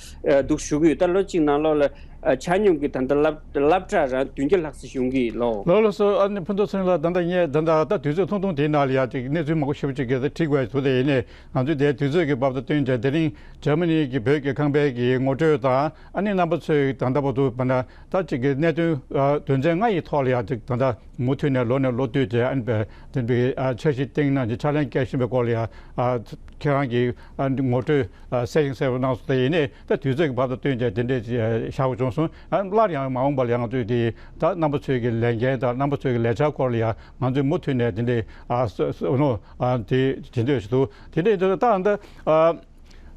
འདུག་ཞུ་གི་ཡོད། ད་ལོ་གཅིག་ནང་ལོགས་ལ་ཨ་ཆ་སྙོམས་ཀྱི་ད་ལྟ་སློབ་སློབ་གྲྭ་རང་བདུན་བརྒྱ་ལྷག་ཙམ་ཡོང་གི་ཡོད་ལོ། ལགས་ལགས་སོ། ཨ་ནི་ཕུན་ཚོགས་ཚེ་རིང་ལགས། ད་ལྟ་ངས་ད་ལྟ་ད་དུས་ཚོད་ཐུང་ཐུང་དེའི་ནང་ལ་ཡ་ཅིག་གནས་ཚུལ་མང་པོ་ཞེ་པོ་ཅིག་གི་ད་ཁྲིད་དགོས་འདུག་དེ་ཡིན་ནའི་ང་ཚོས་དེའི་དུས་ཚོད་ཀྱི་བབ་དང་བསྟུན་བྱས་དེ་རིང་འཇར་མ་ནི་གི་བོད་ཀྱི་ཁང་པའི་གི་ངོ་སྤྲོད་དང་ཨ་ནི་རྣམ་པ་ཚོས་ད་ལྟ་བར་དུ་བ་ན་ད་ཅིག་གི་གནད་དོན་ཨ་དོན་ཚན་ལྔ་ཡི་ཐོག་ལ་ཡ་ཅིག་ད་ལྟ་མུ་མཐུད་ནས་ལོ་ནས་ལོ་བསྟུད་དེ་ཨ་ནི་བས་དེ་འདྲའི་ཨ་འཆར་གཞི་བཏིང་གནང་ཅིག་ཕྱག་ལེན་བསྐྱལ་བཞིན་པའི་སྐོར་ལ་ཡ་ཨ་ཁྱེད་རང་གིས་ཨ་ངོ་སྤྲོད་ཨ་གསལ་ཞིང་གསལ་པོ་གནང་སོང་། དེ་ཡིན་ནའི་ད་དུས་ཚོད་ཀྱི་བབ་དང་བསྟུན་བྱས་དེ་འདྲའི་བཞག་དགོས་བྱུང་སོང་། ཨ་སླར་ཡང་མ་འོངས་པ་ལ་ཡང་ང་ཚོས་དེ་ད་རྣམ་པ་ཚོའི་གི་ལས་འགན་དང་རྣམ་པ་ཚོའི་གི་ལས་འཆར་སྐོར་ལ་ཡང་ང་ཚོས་མུ་མཐུད་ནས་དེ་འདྲའི་ཨ་སོ་ནོ་ཨ་དེ་བྱེད་འདོད་ཞིག་འདུག་དེ་འདྲའི་ད་ད་ད་ཨ་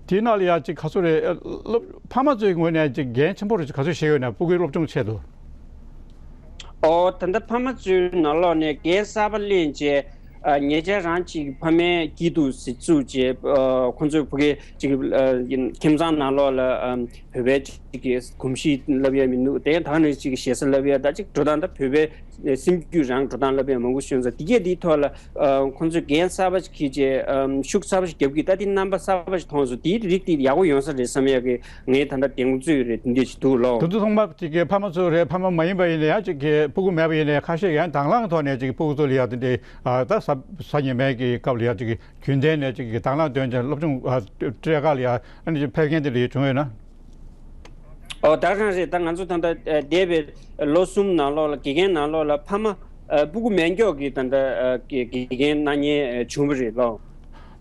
དེའི་ནང་ལ་ཡང་ཅིག་ག་ཚོད་རེད། ཨ་སློབ་ཕ་མ་ཚོའི་ངོས་ནས་ཅིག་འགན་ཆེན་པོ་རེ་ཅིག་ག་ཚོད་བཞེས་ཡོད་ན་སྤུ་གུའི་སློབ་སྦྱོང་ཆེད་དུ། ཨོ་ད་ལྟ་ཕ་མ་ཚོའི་ནང་ལོགས་ནས་འགན་གསར་པ་ལེན་བྱས། ཨ་ཉེ་ཆར་རང་ཅིག་ཕ་མའི་སྐྱིད་སྡུག་ཟེར་བཙུགས་བྱས། ཨ་ཁོང་ཚོའི་ཕ་གི་ཅིག་ཨ་ཁྱིམ་ཚང་ནང་ལོགས་ལ་ཨ་བོད་པའི་ཅིག་གི་གོམས་གཤིས་བསླབ་ཡ་མི་འདུག་དེ་ད་ནི་ཅིག་གི་ཞེ་ས་བསླབ་ཡ་ད་ཅིག་འགྲོ་སྟངས་ད་བོད་པའི་སེམས་རྒྱུད་རང་འགྲོ་སྟངས་བསླབ་ཡ་མང་པོ་ཤོད་ཙང་དེ་གས་དེའི་ཐོག་ལ་ཨ་ཁོང་ཚོས་འགན་གསར་པ་ཞིག་འཁྱེར་བྱས་ཨ་ཤུགས་གསར་པ་ཞིག་རྒྱབ་ཀྱི། ད་དེ་རྣམ་པ་གསར་པ་ཞིག་མཐོང་སོང་། དེའི་རིགས་དེ་ཡག་པོ་ཡོང་ས་རེད་བསམ་ཡ་གི་ངས་ད་ལྟ་གདེང་ཚོད་རེད་དེ་འདྲ་ཞིག་འདུག་ལོ། དེ་ཚོ་ཚང་མ་ཅིག་གི་ཕ་མ་ཚོ་རེད། ཕ་མ་མ་ཡིན་པ་ཡིན་ན་ཡང་ཅིག་གི་སྤུ་གུ་མེད་པ་ཡིན་ན་ཡང་ཁ་ཤས་ཡང་དང་བླངས་ཐོག་ནས་ཅིག་སྤུ་གུ་ཚོ་ལ་ཡ་དེ་འདྲའི་ཨ་ད་གཟའ་གཟའ་ཉི་མའི་གི་སྐབས་ལ་ཡ་ཅིག་གི་རྒྱུན་ལྡན་ནས་ཅིག་གི་དང་བླངས་འདོན་ཅིང་སློབ་སྦྱོང་ཨ་སྤྲད་ག་ལ་ཡ་ཨ་ནི་ཅིག་ཕེབས་མཁན་དེ་འདྲ་ཡོད་བྱུང་ཡོད་ན། ཨོ་ད་ག་རང་རེད། ད་ང་ཚོ་ད་ལྟ་ཨ་འདས་པའི་ལོ་གསུམ་ནང་ལོགས་ལ་དགེ་རྒན་ནང་ལོགས་ལ་ཕ་མ་ཨ་སྤུ་གུ་མེད་མཁན་གྱི་ད་ལྟ་ཨ་དགེ་དགེ་རྒན་གནང་མཁན་ཨ་བྱུང་བ་རེད་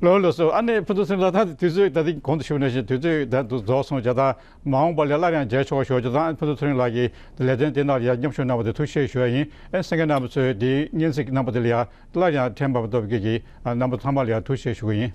ལོ། ལགས་ལགས་སོ། ཨ་ནི་ཕུན་ཚོགས་ཚེ་རིང་ལགས། ད་དུས་ཚོད་ད་ཐེངས་གོང་དུ་ཞུས་པ་ནང་བཞིན་དུས་ཚོད་ད་དུ་རྫོགས་སོང་བྱས། ད་མ་འོངས་པ་ལ་སླར་ཡང་མཇལ་ཆོག་ཞུ་རྒྱུ་དང་། ཕུན་ཚོགས་ཚེ་རིང་ལགས་ཀྱིས་ལེ་ཚན་དེ་ནང་ལ་ཡང་མཉམ་ཞུགས་གནང་བ་དེ་ཐུགས་རྗེ་ཆེ་ཞུ་བ་ཡིན། ཨེ་གསན་མཁན་རྣམ་པ་ཚོས་འདིའི་སྙན་ཚིག་རྣམ་པ་དེ་ལ་ཡང་སླར་ཡང་ཕྲན་འབའ་པ་སྟོབས་རྒྱལ་གྱིས་རྣམ་པ་ཚང་མ་ལ་ཡང་ཐུགས་རྗེ་ཆེ་ཞུ་གི་ཡིན།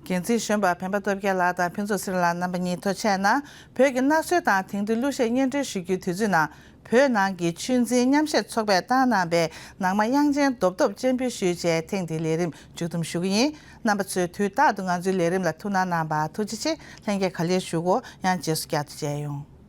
འགན་འཛིན་གཞོན་པ་འཕན་པ་སྟོབས་རྒྱལ་ལགས་དང་ཕུན་ཚོགས་ཚེ་རིང་ལགས་རྣམ་པ་གཉིས་ཐུགས་རྗེ་ཆེ་གནང་། བོད་ཀྱི་གནའ་སྲོལ་དང་དེང་དུས་གླུ་གཞས་སྙན་སྒྲོན་ཞུ་རྒྱུའི་དུས་ཚོད་ནང་། བོད་ནང་གི་ཆོས་འཛིན་མཉམ་བཤད་ཚོགས་པས་བཏང་གནང་བའི་ནང་མ་དབྱངས་ཅན་རྡོབ་རྡོབ་སྤྱན་འབུལ་ཞུས་བྱས་ཐེངས་འདིའི་ལས་རིམ་མཇུག་བསྡོམས་ཞུ་གི་ཡིན། རྣམ་པ་ཚོས་དུས་རྟག་ཏུ་ང་ཚོའི་ལས་རིམ་ལ་ཐུགས་སྣང་གནང་བར་ཐུགས་རྗེ་ཆེ། ལྷན་རྒྱས་ག་ལེར་བཞུགས་གོ། ཡང་རྗེས་སུ་བསྐྱར་དུ་མཇལ་ཡོང་།